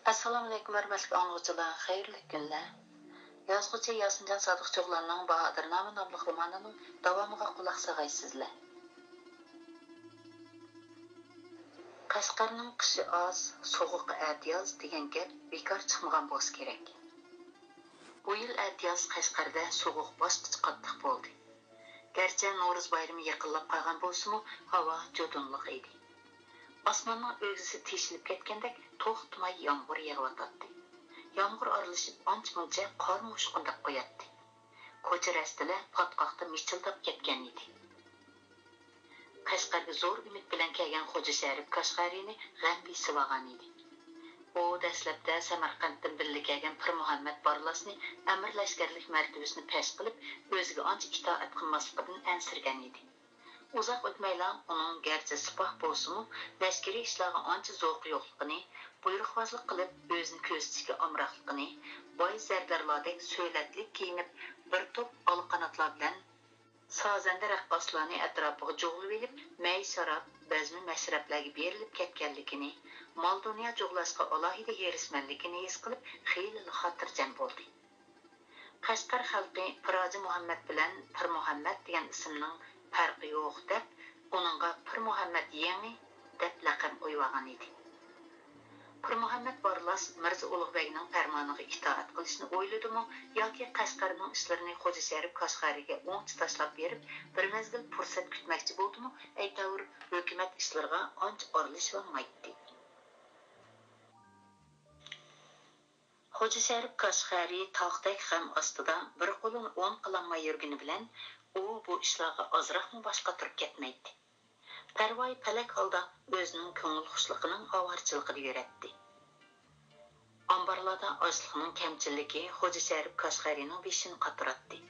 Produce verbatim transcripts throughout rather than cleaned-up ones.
ئەسسالامۇئەلەيكۇم، ھۆرمەتلىك ئاڭلىغۇچىلار، خەيرلىك كۈنلەر. يازغۇچى ياسىنجان سادىق چوغلاننىڭ باھادىرنامە ناملىق رومانىنىڭ داۋامىغا قۇلاق ساغايسىزلەر. قەشقەرنىڭ قىشى ئاز، سوغۇقى ئەتىياز دېگەن گەپ بىكار چىقمىغان بولسا كېرەك. بۇ يىل ئەتىياز قەشقەردە سوغۇق باشقىچە قاتتىق بولدى. گەرچە نورۇز بايرىمى يېقىنلاپ قالغان بولسىمۇ، ھاۋا جۇدۇنلۇق ئىدى. ئاسماننىڭ ئۆگزىسى تېشىلىپ كەتكەندەك توختىماي يامغۇر يېغىۋاتاتتى. يامغۇر ئارىلىشىپ ئانچە-مۇنچە قارمۇ ئۇچقۇنداپ قوياتتى. كوچا-رەستىلەر پاتقاقتا مىچىلداپ كەتكەن ئىدى. قەشقەرگە زور ئۈمىد بىلەن كەلگەن خوجا شەرىپ كاشغەرىنى غەم بېسىۋالغان ئىدى. ئۇ دەسلەپتە سەمەرقەنتتىن بىللە كەلگەن پىرمۇھەممەت بارلاسنى ئەمىر لەشكەرلىك مەرتىۋىسىنى پەش قىلىپ، ئۆزىگە ئانچە ئىتائەت قىلماسلىقىدىن ئەنسىرىگەن ئىدى. ئۇزاق ئۆتمەيلا ئۇنىڭ گەرچە سىپاھ بولسىمۇ، لەشكىرىي ئىشلارغا ئانچە زوقى يوقلۇقىنى، بۇيرۇقۋازلىق قىلىپ ئۆزىنى كۆرسىتىشكە ئامراقلىقىنى، باي زەردارلاردەك سۆلەتلىك كىيىنىپ، بىر توپ ئالا قاناتلار بىلەن سازەندە رەققاسلارنى ئەتراپىغا جۇغلىۋېلىپ، مەي-شاراب، بەزمە-مەشرەپلەرگە بېرىلىپ كەتكەنلىكىنى، مال-دۇنيا جۇغلاشقا ئالاھىدە ھېرىسمەنلىكىنى ھېس قىلىپ، خېلىلا خاتىرجەم بولدى. قەشقەر خەلقى پىراجى مۇھەممەت بىلەن پىرمۇھەممەت دېگەن ئىسىمنىڭ پەرقى يوق دەپ، ئۇنىڭغا پىرمۇھەممەت يېڭى دەپ لەقەم قويۇۋالغان ئىدى. پىرمۇھەممەت بارلاس مىرزا ئۇلۇغبەگنىڭ پەرمانىغا ئىتائەت قىلىشنى ئويلىدىمۇ ياكى قەشقەرنىڭ ئىشلىرىنى خوجا شەرىپ كاشغەرىگە ئوڭچە تاشلاپ بېرىپ، بىر مەزگىل پۇرسەت كۈتمەكچى بولدىمۇ، ئەيتەۋۇر، ھۆكۈمەت ئىشلىرىغا ئانچە ئارىلىشىۋالمايتتى. خوجا شەرىپ كاشغەرى تاغدەك غەم ئاستىدا بىر قولىنى ئوڭ قىلالماي يۈرگىنى بىلەن، ئۇ بۇ ئىشلارغا ئازراقمۇ باش قاتۇرۇپ كەتمەيتتى. پەرۋايى پەلەك ھالدا ئۆزىنىڭ كۆڭۈل خۇشلۇقىنىڭ ئاۋارىچىلىقىدا يۈرەتتى. ئامبارلاردا ئاشلىقنىڭ كەمچىللىكى خوجا شەرىپ كاشغەرىنىڭ بېشىنى قاتۇراتتى.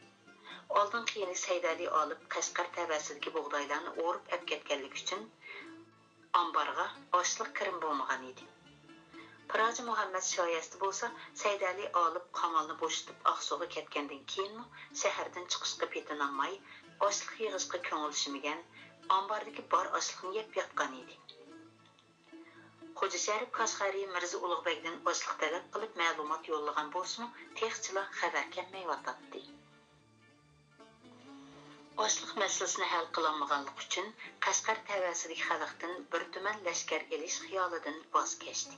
ئالدىنقى يىلى سەيدەلى ئالىپ قەشقەر تەۋەسىدىكى بۇغدايلارنى ئورۇپ ئەپكەتكەنلىكى ئۈچۈن، ئامبارغا ئاشلىق كىرىم بولمىغان ئىدى. پىراجى مۇھەممەت شايەستە بولسا، سەيدەلى ئالىپ قامالنى بوشىتىپ ئاقسۇغا كەتكەندىن كېيىنمۇ شەھەردىن چىقىشقا پېتىنالماي، ئاشلىق يىغىشقا كۆڭۈلشىمىگەن، ئامباردىكى بار ئاشلىقنى يەپ ياتقان ئىدى. خوجا شەرىپ كاشغەرى مىرزا ئۇلۇغبەگدىن ئاشلىق تەلەپ قىلىپ مەلۇمات يوللىغان بولسىمۇ، تېخىچىلا خەۋەر كەلمەيۋاتاتتى. ئاشلىق مەسىلىسىنى ھەل قىلالمىغانلىقى ئۈچۈن، قەشقەر تەۋەسىدىكى خەلقتىن بىر تۈمەن لەشكەر ئېلىش خىيالىدىن ۋاز كەچتى.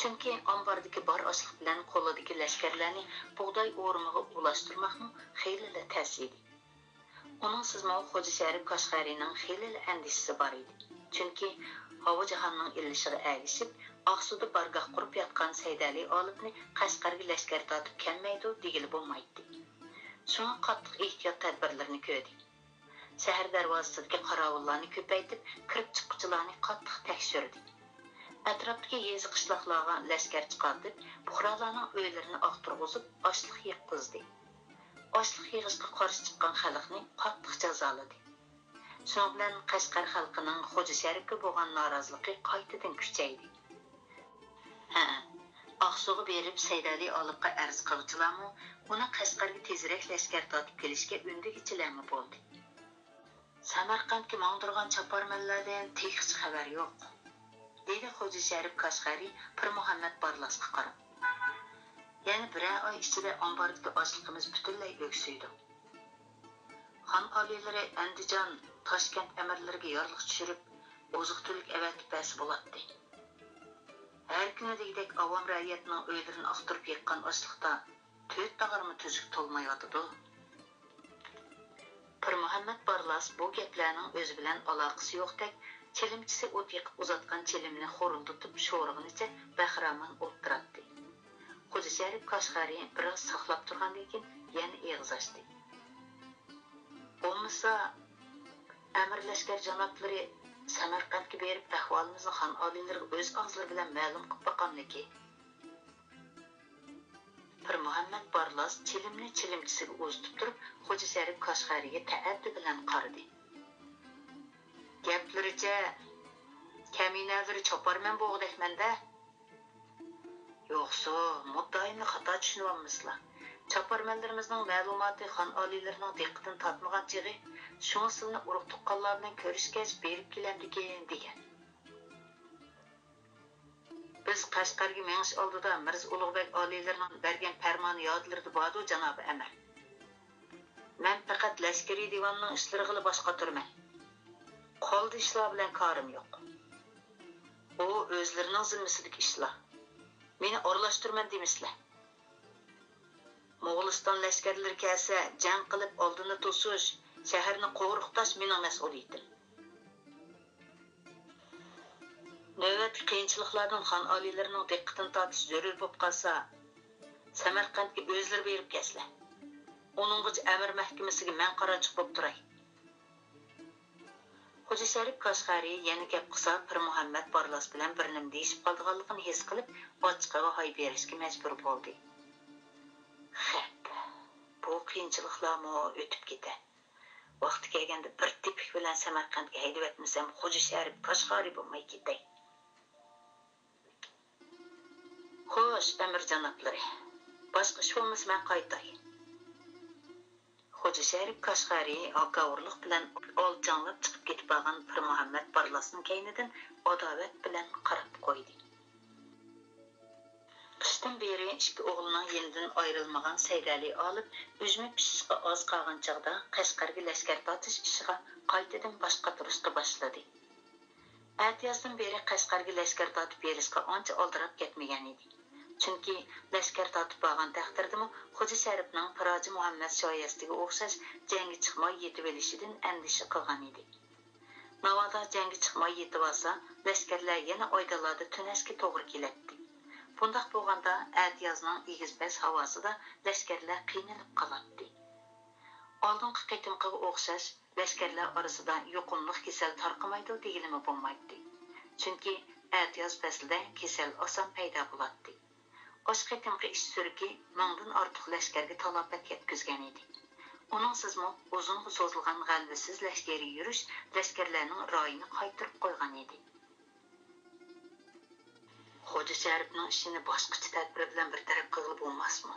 چۈنكى ئامباردىكى بار ئاشلىق بىلەن قولىدىكى لەشكەرلەرنى بۇغداي ئورىمىغا ئۇلاشتۇرماقمۇ خېلىلا تەس ئىدى. ئۇنىڭسىزمۇ خوجا شەرىپ كاشغەرىنىڭ خېلىلا ئەندىشىسى بار ئىدى. چۈنكى ھاۋا جاھاننىڭ ئىللىشىغا ئەگىشىپ، ئاقسۇدا بارگاھ قۇرۇپ ياتقان سەيدەلى ئالىپنى قەشقەرگە لەشكەر تارتىپ كەلمەيدۇ دېگىلى بولمايتتى. شۇڭا قاتتىق ئېھتىيات تەدبىرلىرىنى كۆردى. شەھەر دەرۋازىسىدىكى قاراۋۇللارنى كۆپەيتىپ، كىرىپ چىققۇچىلارنى قاتتىق تەكشۈردى. ئەتراپتىكى يېزا-قىشلاقلارغا لەشكەر چىقارتىپ، پۇقرالارنىڭ ئۆيلىرىنى ئاختۇرغۇزۇپ، ئاشلىق يىغقۇزدى. ئاشلىق يىغىشقا قارشى چىققان خەلقنى قاتتىق جازالىدى. شۇنىڭ بىلەن قەشقەر خەلقىنىڭ خوجا شەرىپكە بولغان نارازىلىقى قايتىدىن كۈچەيدى. ھە، ئاقسۇغا بېرىپ سەيدەلى ئالىپقا ئەرز قىلغۇچىلارمۇ، ئۇنى قەشقەرگە تېزرەك لەشكەر تارتىپ كېلىشكە ئۈندىگۈچىلەرمۇ بولدى. سەمەرقەنتكە ماڭدۇرغان چاپارمەنلەردىن تېخىچە خەۋەر يوق، دېدى خوجا شەرىپ كاشغەرى پىرمۇھەممەت بارلاسقا قاراپ. يەنە بىرەر ئاي ئىچىدە ئامباردىكى ئاشلىقىمىز پۈتۈنلەي ئۆكسۈيدۇ. خان ئالىيلىرى ئەندىجان، تاشكەنت ئەمىرلىرىگە يارلىق چۈشۈرۈپ، ئوزۇق-تۈلۈك ئەۋەتىپ بەرسە بولاتتى. ھەر كۈنى دېگۈدەك ئاۋام رەئىيەتنىڭ ئۆيلىرىنى ئاختۇرۇپ يىغقان ئاشلىقتا تۆت تاغارمۇ تۈزۈك تولمايۋاتىدۇ. پىرمۇھەممەت بارلاس بۇ گەپلەرنىڭ ئۆزى بىلەن ئالاقىسى يوقتەك، چىلىمچىسى ئوت يېقىپ ئۇزاتقان چىلىمنى خورۇلدىتىپ شورىغىنىچە بەخىرامان ئولتۇراتتى. خوجا شەرىپ كاشغەرى بىراز ساقلاپ تۇرغاندىن كېيىن يەنە ئېغىز ئاچتى. بولمىسا، ئەمىر لەشكەر جانابلىرى سەمەرقەنتكە بېرىپ ئەھۋالىمىزنى خان ئالىيلىرىغا ئۆز ئاغزىلىرى بىلەن مەلۇم قىلىپ باقاملىكى؟ پىرمۇھەممەت بارلاس چىلىمنى چىلىمچىسىگە ئۇزىتىپ تۇرۇپ، خوجا شەرىپ كاشغەرىگە تەئەددى بىلەن قارىدى. گەپلىرىچە، كەمىنەلىرى چاپارمەن بولغۇدەكمەن-دە. يوقسۇ، مۇددىئايىمنى خاتا چۈشىنىۋالمىسىلا. چاپارمەنلىرىمىزنىڭ مەلۇماتى خان ئالىيلىرىنىڭ دىققىتىنى تارتمىغان چېغى، شۇڭا سىلىنى ئۇرۇق-تۇغقانلار بىلەن كۆرۈشكەچ بېرىپ كېلەمدىكىن، دېگەن. بىز قەشقەرگە مېڭىش ئالدىدا مىرزا ئۇلۇغبەگ ئالىيلىرىنىڭ بەرگەن پەرمانى يادلىرىدا باردۇ، جانابىي ئەمىر. مەن پەقەت لەشكىرىي دىۋاننىڭ ئىشلىرىغىلا باش قاتۇرىمەن. قالدى ئىشلار بىلەن كارىم يوق. ئۇ ئۆزلىرىنىڭ زىممىسىدىكى ئىشلار. مېنى ئارىلاشتۇرىمەن دېمىسىلە. موغۇلىستان لەشكەرلىرى كەلسە، جەڭ قىلىپ ئالدىنى توسۇش، شەھەرنى قورۇقتاش مېنىڭ مەسئۇلىيىتىم. نۆۋەتتىكى قىيىنچىلىقلاردىن خان ئالىيلىرىنىڭ دىققىتىنى تارتىش زۆرۈر بولۇپ قالسا، سەمەرقەنتكە ئۆزلىرى بېرىپ كەلسىلە. ئۇنىڭغىچە ئەمىر مەھكىمىسىگە مەن قارانچۇق بولۇپ تۇراي. خوجا شەرىپ كاشغەرى يەنە گەپ قىلسا، پىرمۇھەممەت بارلاس بىلەن بىر نېمە دېيىشىپ قالىدىغانلىقىنى ھېس قىلىپ، ئاچچىقىغا ھاي بېرىشكە مەجبۇر بولدى. خەپ، بۇ قىيىنچىلىقلارمۇ ئۆتۈپ كېتەر. ۋاقتى كەلگەندە بىر تېپىك بىلەن سەمەرقەنتكە ھەيدىۋەتمىسەم، خوجا شەرىپ كاشغەرى بولماي كېتەي. خوش، ئەمىر جانابلىرى، باشقا ئىش بولمىسا مەن قايتاي. خوجا شەرىپ كاشغەرى ھاكاۋۇرلۇق بىلەن ئالچاڭلاپ چىقىپ كېتىپ بارغان پىرمۇھەممەت بارلاسنىڭ كەينىدىن ئاداۋەت بىلەن قاراپ قويدى. قىشتىن بېرى ئىككى ئوغلىنىڭ يېنىدىن ئايرىلمىغان سەيدەلى ئالىپ ئۈجمە پىشىشقا ئاز قالغان چاغدا قەشقەرگە لەشكەر تارتىش ئىشىغا قايتىدىن باش قاتۇرۇشقا باشلىدى. ئەتىيازدىن بېرى قەشقەرگە لەشكەر تارتىپ بېرىشقا ئانچە ئالدىراپ كەتمىگەن ئىدى. چۈنكى لەشكەر تارتىپ بارغان تەقدىردىمۇ خوجا شەرىپنىڭ پىراجى مۇھەممەد شايەستىگە ئوخشاش جەڭگە چىقماي يېتىۋېلىشىدىن ئەندىشە قىلغان ئىدى. ناۋادا جەڭگە چىقماي يېتىۋالسا، لەشكەرلەر يەنە ئايدانلاردا تۈنەشكە توغرا كېلەتتى. بۇنداق بولغاندا، ئەتىيازنىڭ ئېگىز-پەس ھاۋاسىدا لەشكەرلەر قىينىلىپ قالاتتى. ئالدىنقى قېتىمقىغا ئوخشاش، لەشكەرلەر ئارىسىدا يۇقۇملۇق كېسەل تارقىمايدۇ دېگىلىمۇ بولمايتتى. چۈنكى ئەتىياز پەسلىدە كېسەل ئاسان پەيدا بولاتتى. ئاشۇ قېتىمقى ئىش سۈرۈكى مىڭدىن ئارتۇق لەشكەرگە تالاپەت يەتكۈزگەن ئىدى. ئۇنىڭسىزمۇ ئۇزۇنغا سوزۇلغان غەلىبىسىز لەشكىرىي يۈرۈش لەشكەرلەرنىڭ رايىنى قايتۇرۇپ قويغان ئىدى. خوجا شەرىپنىڭ ئىشىنى باشقىچە تەدبىر بىلەن بىر تەرەپ قىلغىلى بولماسمۇ؟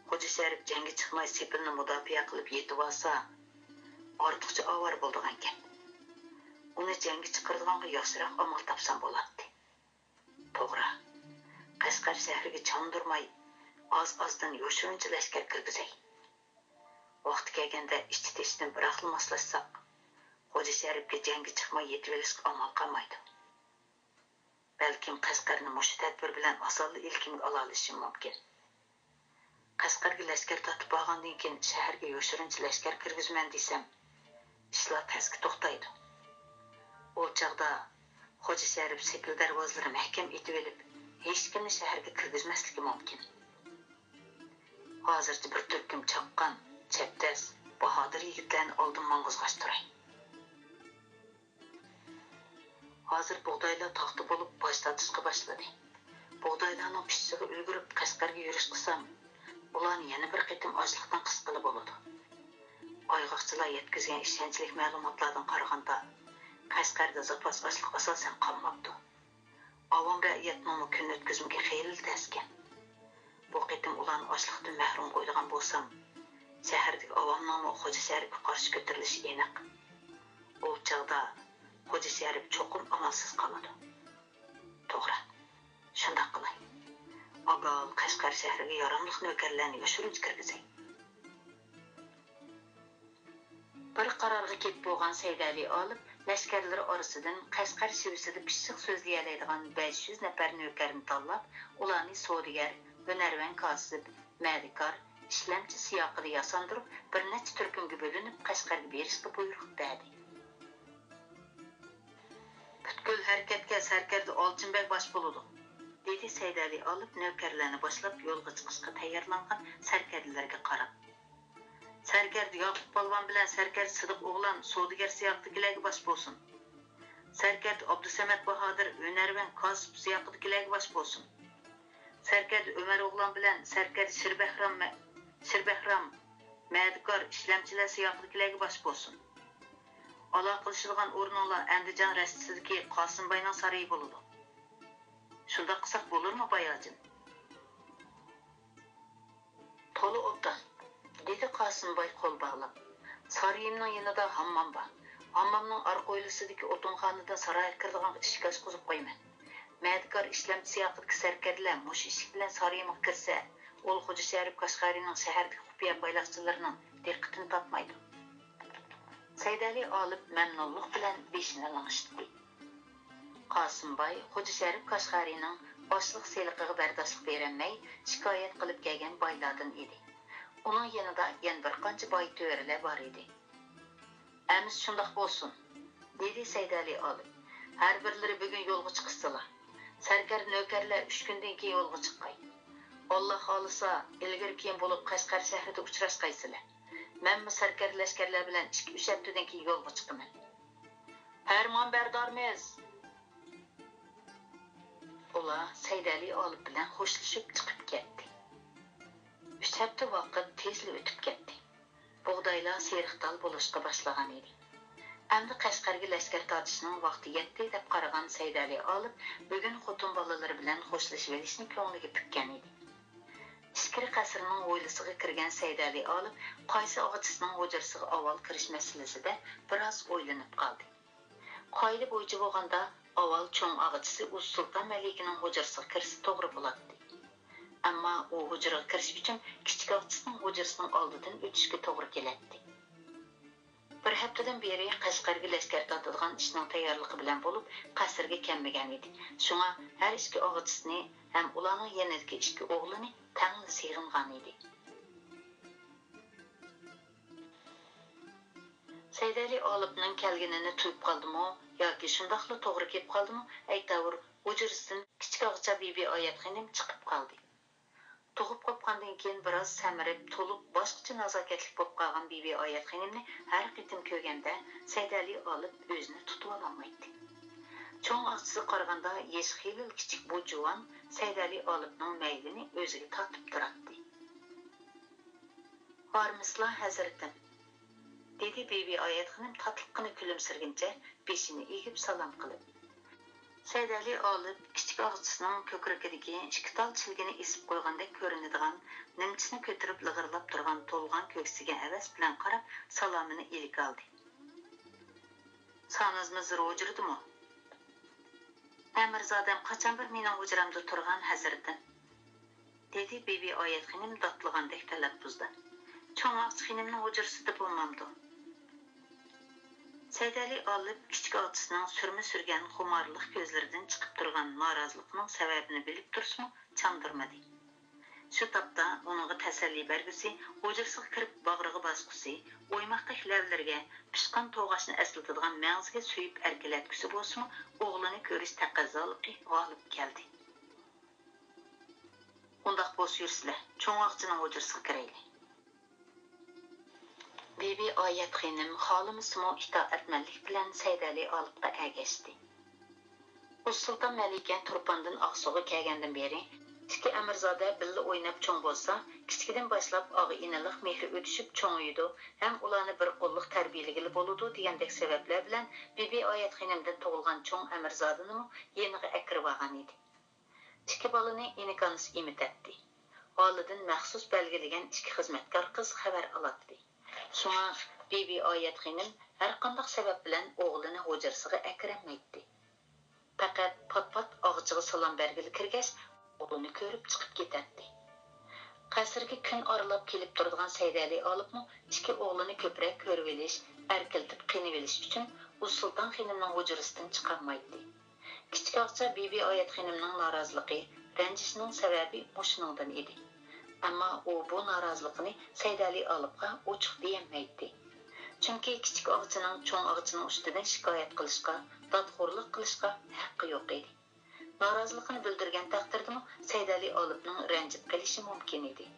خوجا شەرىپ جەڭگە چىقماي سېپىلنى مۇداپىئە قىلىپ يېتىۋالسا، ئارتۇقچە ئاۋارە بولىدىغان گەپ. ئۇنى جەڭگە چىقىرىدىغانغا ياخشىراق ئامال تاپسام بولاتتى. توغرا، قەشقەر شەھىرىگە چاندۇرماي، ئاز-ئازدىن يوشۇرۇنچە لەشكەر كىرگۈزەي. ۋاقتى كەلگەندە ئىچى-تېشىدىن بىراقلا ماسلاشساق، خوجا شەرىپكە جەڭگە چىقماي يېتىۋېلىشقا ئامال قالمايدۇ. بەلكىم قەشقەرنى مۇشۇ تەدبىر بىلەن ئاسانلا ئىلكىمگە ئالالىشىم مۇمكىن. قەشقەرگە لەشكەر تارتىپ بارغاندىن كېيىن، شەھەرگە يوشۇرۇنچە لەشكەر كىرگۈزىمەن دېسەم، ئىشلار تەسكە توختايدۇ. ئۇ چاغدا خوجا شەرىپ سېپىل دەرۋازىلىرى مەھكەم ئېتىۋېلىپ، ھېچكىمنى شەھەرگە كىرگۈزمەسلىكى مۇمكىن. ھازىرچە بىر تۈركۈم چاققان، چەبدەس، باھادىر يىگىتلەرنى ئالدىن ماڭغۇزغاچ تۇراي. ھازىر بۇغدايلار تاختا بولۇپ باش تارتىشقا باشلىدى. بۇغدايلارنىڭ پىشىشىغا ئۈلگۈرۈپ قەشقەرگە يۈرۈش قىلسام، ئۇلارنى يەنە بىر قېتىم ئاچلىقتىن قىسقىلى بولىدۇ. ئايغاقچىلار يەتكۈزگەن ئىشەنچلىك مەلۇماتلاردىن قارىغاندا، قەشقەردە زاپاس ئاشلىق ئاساسەن قالماپتۇ. ئاۋام رەئىيەتنىڭمۇ كۈن ئۆتكۈزمىكى خېلىلا تەسكەن. بۇ قېتىم ئۇلارنى ئاشلىقتىن مەھرۇم قويىدىغان بولسام، شەھەردىكى ئاۋامنىڭمۇ خوجا شەرىپكە قارشى كۆتۈرۈلۈشى ئېنىق. ئۇ چاغدا خوجا شەرىپ چوقۇم ئامالسىز قالىدۇ. توغرا، شۇنداق قىلاي. ئاگال قەشقەر شەھىرىگە ياراملىق نۆكەرلەرنى يوشۇرۇنچە كىرگۈزەي. بىر قارارغا كېلىپ بولغان سەيدەلى ئالىپ لەشكەرلىرى ئارىسىدىن قەشقەر شىۋىسىدە پىششىق سۆزلىيەلەيدىغان بەش يۈز نەپەر نۆكەرنى تاللاپ، ئۇلارنى سودىگەر، ھۈنەرۋەن كاسىپ، مەدىكار، ئىشلەمچى سىياقىدا ياساندۇرۇپ، بىر نەچچە تۈركۈمگە بۆلۈنۈپ، قەشقەرگە بېرىشقا بۇيرۇق بەردى. پۈتكۈل ھەرىكەتكە سەركەردە ئالچىنبەگ باش بولىدۇ، دېدى سەيدەلى ئالىپ نۆكەرلەرنى باشلاپ يولغا چىقىشقا تەييارلانغان سەركەردىلەرگە قاراپ. سەركەردە ياقۇپ پالۋان بىلەن سەركەردە سىدىق ئوغلان سودىگەر سىياقىدىكىلەرگە باش بولسۇن. سەركەردە ئابدۇسەمەت باھادىر ھۈنەرۋەن كاسىپ سىياقىدىكىلەرگە باش بولسۇن. سەركەردە ئۆمەر ئوغلان بىلەن سەركەردە شىربەھرام مە-، شىربەھرام مەدىكار ئىشلەمچىلەر سىياقىدىكىلەرگە باش بولسۇن. ئالاقىلىشىدىغان ئورنۇڭلار ئەندىجان رەستىسىدىكى قاسىمباينىڭ سارىيى بولىدۇ. شۇنداق قىلساق بولۇرمۇ، باياجىم؟ تولا ئوبدان، دېدى قاسىمباي قول باغلاپ. سارىيىمنىڭ يېنىدا ھاممام بار. ھاممامنىڭ ئارقا ھويلىسىدىكى ئوتۇنخانىدىن سارايغا كىرىدىغان ئىشىك ئاچقۇزۇپ قويىمەن. يادىكار ئىشلەمچى سىياقىدىكى سەركەردىلەر مۇشۇ ئىشىك بىلەن سارىيىمغا كىرسە، ئۇلۇق خوجا شەرىپ كاشغەرىنىڭ شەھەردىكى خۇپىيە بايلاقچىلىرىنىڭ دىققىتىنى تاپمايدۇ. سەيدەلى ئالىپ مەمنۇنلۇق بىلەن بېشىنى لىڭشىتتى. قاسىمباي خوجا شەرىپ كاشغەرىنىڭ ئاشلىق سېلىقىغا بەرداشلىق بېرەلمەي، شىكايەت قىلىپ كەلگەن بايلاردىن ئىدى. ئۇنىڭ يېنىدا يەنە بىر قانچە باي تۆرىلەر بار ئىدى. ئەمىسە شۇنداق بولسۇن، دېدى سەيدەلى ئالىپ. ھەر بىرلىرى بۈگۈن يولغا چىقسىلا. سەركەردە نۆكەرلەر ئۈچ كۈندىن كېيىن يولغا چىققاي. ئاللا خالىسا، ئىلگىرى كېيىن بولۇپ قەشقەر شەھىرىدە ئۇچراشقايسىلەر. مەنمۇ سەركەردە لەشكەرلەر بىلەن ئىككى ئۈچ ھەپتىدىن كېيىن يولغا چىقىمەن. پەرمانبەردارمىز! ئۇلار سەيدەلى ئالىپ بىلەن خوشلىشىپ چىقىپ كەتتى. ئۈچ ھەپتە ۋاقىت تېزلا ئۆتۈپ كەتتى. بۇغدايلار سېرىقتال بولۇشقا باشلىغان ئىدى. ئەمدى قەشقەرگە لەشكەر تارتىشنىڭ ۋاقتى يەتتى دەپ قارىغان سەيدەلى ئالىپ بۈگۈن خوتۇن بالىلىرى بىلەن خوشلىشىۋېلىشنى كۆڭلىگە پۈككەن ئىدى. ئىچكىرى قەسىرنىڭ ھويلىسىغا كىرگەن سەيدەلى ئالىپ قايسى ئاغىچىسىنىڭ ھۇجرىسىغا ئاۋۋال كىرىش مەسىلىسىدە بىراز ئويلىنىپ قالدى. قائىدە بويىچە بولغاندا، ئاۋۋال چوڭ ئاغىچىسى ئۇزسۇلتان مەلىكىنىڭ ھۇجرىسىغا كىرسە توغرا بولاتتى. ئەمما ئۇ ھۇجرىغا كىرىش ئۈچۈن كىچىك ئاغىچىسىنىڭ ھۇجرىسىنىڭ ئالدىدىن ئۆتۈشكە توغرا كېلەتتى. بىر ھەپتىدىن بېرى قەشقەرگە لەشكەر تارتىدىغان ئىشنىڭ تەييارلىقى بىلەن بولۇپ، قەسىرگە كەلمىگەن ئىدى. شۇڭا ھەر ئىككى ئاغىچىسىنى ھەم ئۇلارنىڭ يېنىدىكى ئىككى ئوغلىنى تەڭلا سېغىنغان ئىدى. سەيدەلى ئالىپنىڭ كەلگىنىنى تۇيۇپ قالدىمۇ ياكى شۇنداقلا توغرا كېلىپ قالدىمۇ، ئەيتاۋۇر، ھۇجرىسىدىن كىچىك ئاغىچە بىبىي ئايەت خېنىم چىقىپ قالدى. تۇغۇپ قاپقاندىن كېيىن بىراز سەمرىپ، تولۇپ، باشقىچە نازاكەتلىك بولۇپ قالغان بىبىي ئايەت خېنىمنى ھەر قېتىم كۆرگەندە، سەيدەلى ئالىپ ئۆزىنى تۇتۇۋالالمايتتى. چوڭ ئاغىچىسىغا قارىغاندا يېشى خېلىلا كىچىك بۇ جۇۋان سەيدەلى ئالىپنىڭ مەيلىنى ئۆزىگە تارتىپ تۇراتتى. بارمىسىلا، ھەزرىتىم؟ دېدى بىبىي ئايەت خېنىم تاتلىققىنا كۈلۈمسىرىگىنىچە بېشىنى ئېگىپ سالام قىلىپ. سەيدەلى ئالىپ كىچىك ئاغىچىسىنىڭ كۆكرىكىدىكى ئىككى تال چىلگىنى ئېسىپ قويغاندەك كۆرۈنىدىغان نېمىچىنى كۆتۈرۈپ لىغىرلاپ تۇرغان تولغان كۆكسىگە ھەۋەس بىلەن قاراپ سالامىنى ئىلىك ئالدى. سانىزمىز روجىردىمۇ؟ ئەمىرزادەم قاچان بىر مېنىڭ ھۇجرامدا تۇرغان، ھەزرىتىم؟ دېدى بىبىي ئايەت خېنىم داتلىغاندەك تەلەپپۇزدا. چوڭ ئاغىچى خېنىمنىڭ ھۇجرىسىدا بولمامدۇ؟ سەيدەلى ئالىپ كىچىك ئاغىچىسىنىڭ سۈرمە سۈرگەن خۇمارلىق كۆزلىرىدىن چىقىپ تۇرغان نارازىلىقىنىڭ سەۋەبىنى بىلىپ تۇرسىمۇ چاندۇرمىدى. شۇ تاپتا ئۇنىڭغا تەسەللى بەرگۈسى، ھۇجرىسىغا كىرىپ باغرىغا باسقۇسى، ئويماقتەك لەۋلىرىگە، پىشقان توغاچنى ئەسلىتىدىغان مەڭزىگە سۆيۈپ ئەركىلەتكۈسى بولسىمۇ، ئوغلىنى كۆرۈش تەقەززالىقى غالىب كەلدى. ئۇنداق بولسا يۈرسىلە، چوڭ ئاغىچىنىڭ ھۇجرىسىغا كىرەيلى. بىبىي ئايەت خېنىم خالىمىسىمۇ ئىتائەتمەنلىك بىلەن سەيدەلى ئالىپقا ئەگەشتى. ئۇزسۇلتان مەلىكە تۇرپاندىن ئاقسۇغا كەلگەندىن بېرى، ئىككى ئەمىرزادە بىللە ئويناپ چوڭ بولسا، كىچىكىدىن باشلاپ ئاغا-ئىنىلىق مېھرى ئۆتۈشۈپ چوڭىيىدۇ ھەم ئۇلارنى بىر قوللۇق تەربىيەلىگىلى بولىدۇ دېگەندەك سەۋەبلەر بىلەن بىبىي ئايەت خېنىمدىن تۇغۇلغان چوڭ ئەمىرزادىنىمۇ يېنىغا ئەكىرىۋالغان ئىدى. ئىككى بالىنى ئىنىكانىسى ئېمىتەتتى. ھالىدىن مەخسۇس بەلگىلىگەن ئىككى خىزمەتكار قىز خەۋەر ئالاتتى. شۇڭا بىبىي ئايەت خېنىم ھەرقانداق سەۋەب بىلەن ئوغلىنى ھۇجرىسىغا ئەكىرەلمەيتتى. پەقەت پات-پات ئاغىچىغا سالام بەرگىلى كىرگەچ، ئوغلىنى كۆرۈپ چىقىپ كېتەتتى. قەسىرگە كۈن ئارىلاپ كېلىپ تۇرىدىغان سەيدەلى ئالىپمۇ ئىككى ئوغلىنى كۆپرەك كۆرۈۋېلىش، ئەركىلىتىپ قېنىۋېلىش ئۈچۈن ئۇزسۇلتان خېنىمنىڭ ھۇجرىسىدىن چىقالمايتتى. كىچىك ئاغىچە بىبىي ئايەت خېنىمنىڭ نارازىلىقى، رەنجىشىنىڭ سەۋەبى مۇشۇنىڭدىن ئىدى. ئەمما ئۇ بۇ نارازىلىقىنى سەيدەلى ئالىپقا ئوچۇق دېيەلمەيتتى. چۈنكى كىچىك ئاغىچىنىڭ چوڭ ئاغىچىنىڭ ئۈستىدىن شىكايەت قىلىشقا، دادخورلۇق قىلىشقا ھەققى يوق ئىدى. نارازىلىقىنى بىلدۈرگەن تەقدىردىمۇ سەيدەلى ئالىپنىڭ رەنجىپ قېلىشى مۇمكىن ئىدى.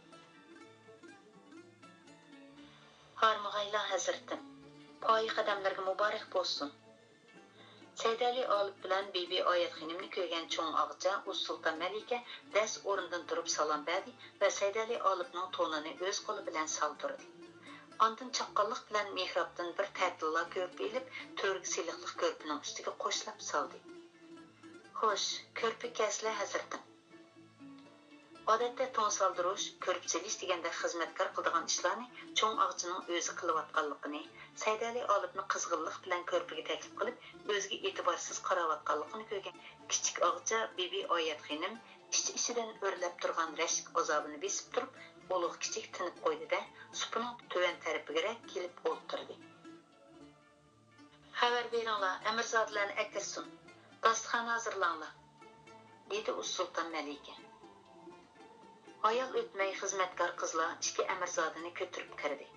ھارمىغايلا، ھەزرىتىم، پايە قەدەملىرىگە مۇبارەك بولسۇن! سەيدەلى ئالىپ بىلەن بىبىي ئايەت خېنىمنى كۆرگەن چوڭ ئاغىچە ئۇزسۇلتان مەلىكە دەس ئورنىدىن تۇرۇپ سالام بەردى ۋە سەيدەلى ئالىپنىڭ تونىنى ئۆز قولى بىلەن سالدۇردى. ئاندىن چاققانلىق بىلەن مېھرابتىن بىر تەتىللا كۆرپە ئېلىپ، تۆرگە سېلىقلىق كۆرپىنىڭ ئۈستىگە قوشلاپ سالدى. خوش، كۆرپە كەلسىلە، ھەزرىتىم. ئادەتتە تون سالدۇرۇش، كۆرپە سېلىش دېگەندەك خىزمەتكار قىلىدىغان ئىشلارنى چوڭ ئاغىچىنىڭ ئۆزى قىلىۋاتقانلىقىنى، سەيدەلى ئالىپنى قىزغىنلىق بىلەن كۆرپىگە تەكلىپ قىلىپ، ئۆزىگە ئېتىبارسىز قاراۋاتقانلىقىنى كۆرگەن كىچىك ئاغىچە بىبى ئايەت خېنىم ئىچ-ئىچىدىن ئۆرلەپ تۇرغان رەشك ئازابىنى بېسىپ تۇرۇپ، ئۇلۇغ-كىچىك تىنىپ قويدى-دە، سۇپىنىڭ تۆۋەن تەرىپىگىرەك كېلىپ ئولتۇردى. خەۋەر بېرىڭلار، ئەمىرزادىلەرنى ئەكىرسۇن، داستىخان ھازىرلاڭلار، دېدى ئۇسسۇلتان مەلىكە. ھايال ئۆتمەي خىزمەتكار قىزلار ئىككى ئەمىرزادىنى كۆتۈرۈپ كىردى.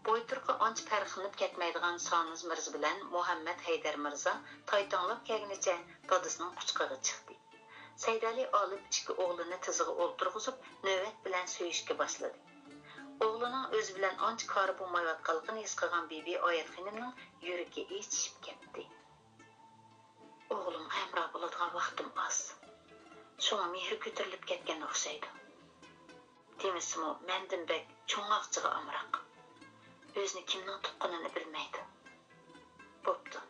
بوي-تۇرقى ئانچە پەرقلىنىپ كەتمەيدىغان سانىز مىرزا بىلەن مۇھەممەد ھەيدەر مىرزا تايتاڭلاپ كەلگىنىچە دادىسىنىڭ قۇچىقىغا چىقتى. سەيدەلى ئالىپ ئىككى ئوغلىنى تىزىغا ئولتۇرغۇزۇپ، نۆۋەت بىلەن سۆيۈشكە باشلىدى. ئوغلىنىڭ ئۆزى بىلەن ئانچە كارى بولمايۋاتقانلىقىنى ھېس قىلغان بىبى ئايەت خېنىمنىڭ يۈرىكى ئېچىشىپ كەتتى. ئوغلۇمغا ھەمراھ بولىدىغان ۋاقتىم ئاز. شۇڭا مېھرى كۆتۈرۈلۈپ كەتكەن ئوخشايدۇ. دېمىسىمۇ، مەندىن بەك چوڭ ئاغىچىغا ئامراق. ئۆزىنى كىمنىڭ تۇغقىنىنى بىلمەيدۇ. بوپتۇ،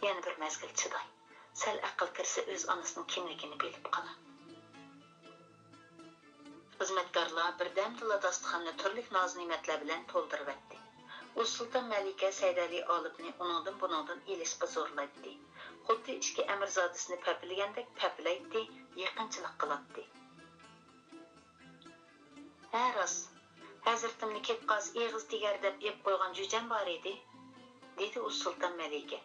يەنە بىر مەزگىل چىداي. سەل ئەقىل كىرسە، ئۆز ئانىسىنىڭ كىملىكىنى بىلىپ قالار. خىزمەتكارلار بىردەمدىلا داستىخاننى تۈرلۈك ناز-نېمەتلەر بىلەن تولدۇرۇۋەتتى. ئۇسسۇلتان مەلىكە سەيدەلى ئالىپنى ئۇنىڭدىن-بۇنىڭدىن ئېلىشقا زورلايتتى. خۇددى ئىككى ئەمىرزادىسىنى پەپىلىگەندەك پەپىلەيتتى، يېقىنچىلىق قىلاتتى. ھە، راست. ھەزرىتىمنى كېتىپ قالسا ئېغىز تېگەر دەپ ئېلىپ قويغان جۈجەم بار ئىدى، دېدى ئۇسسۇلتان مەلىكە.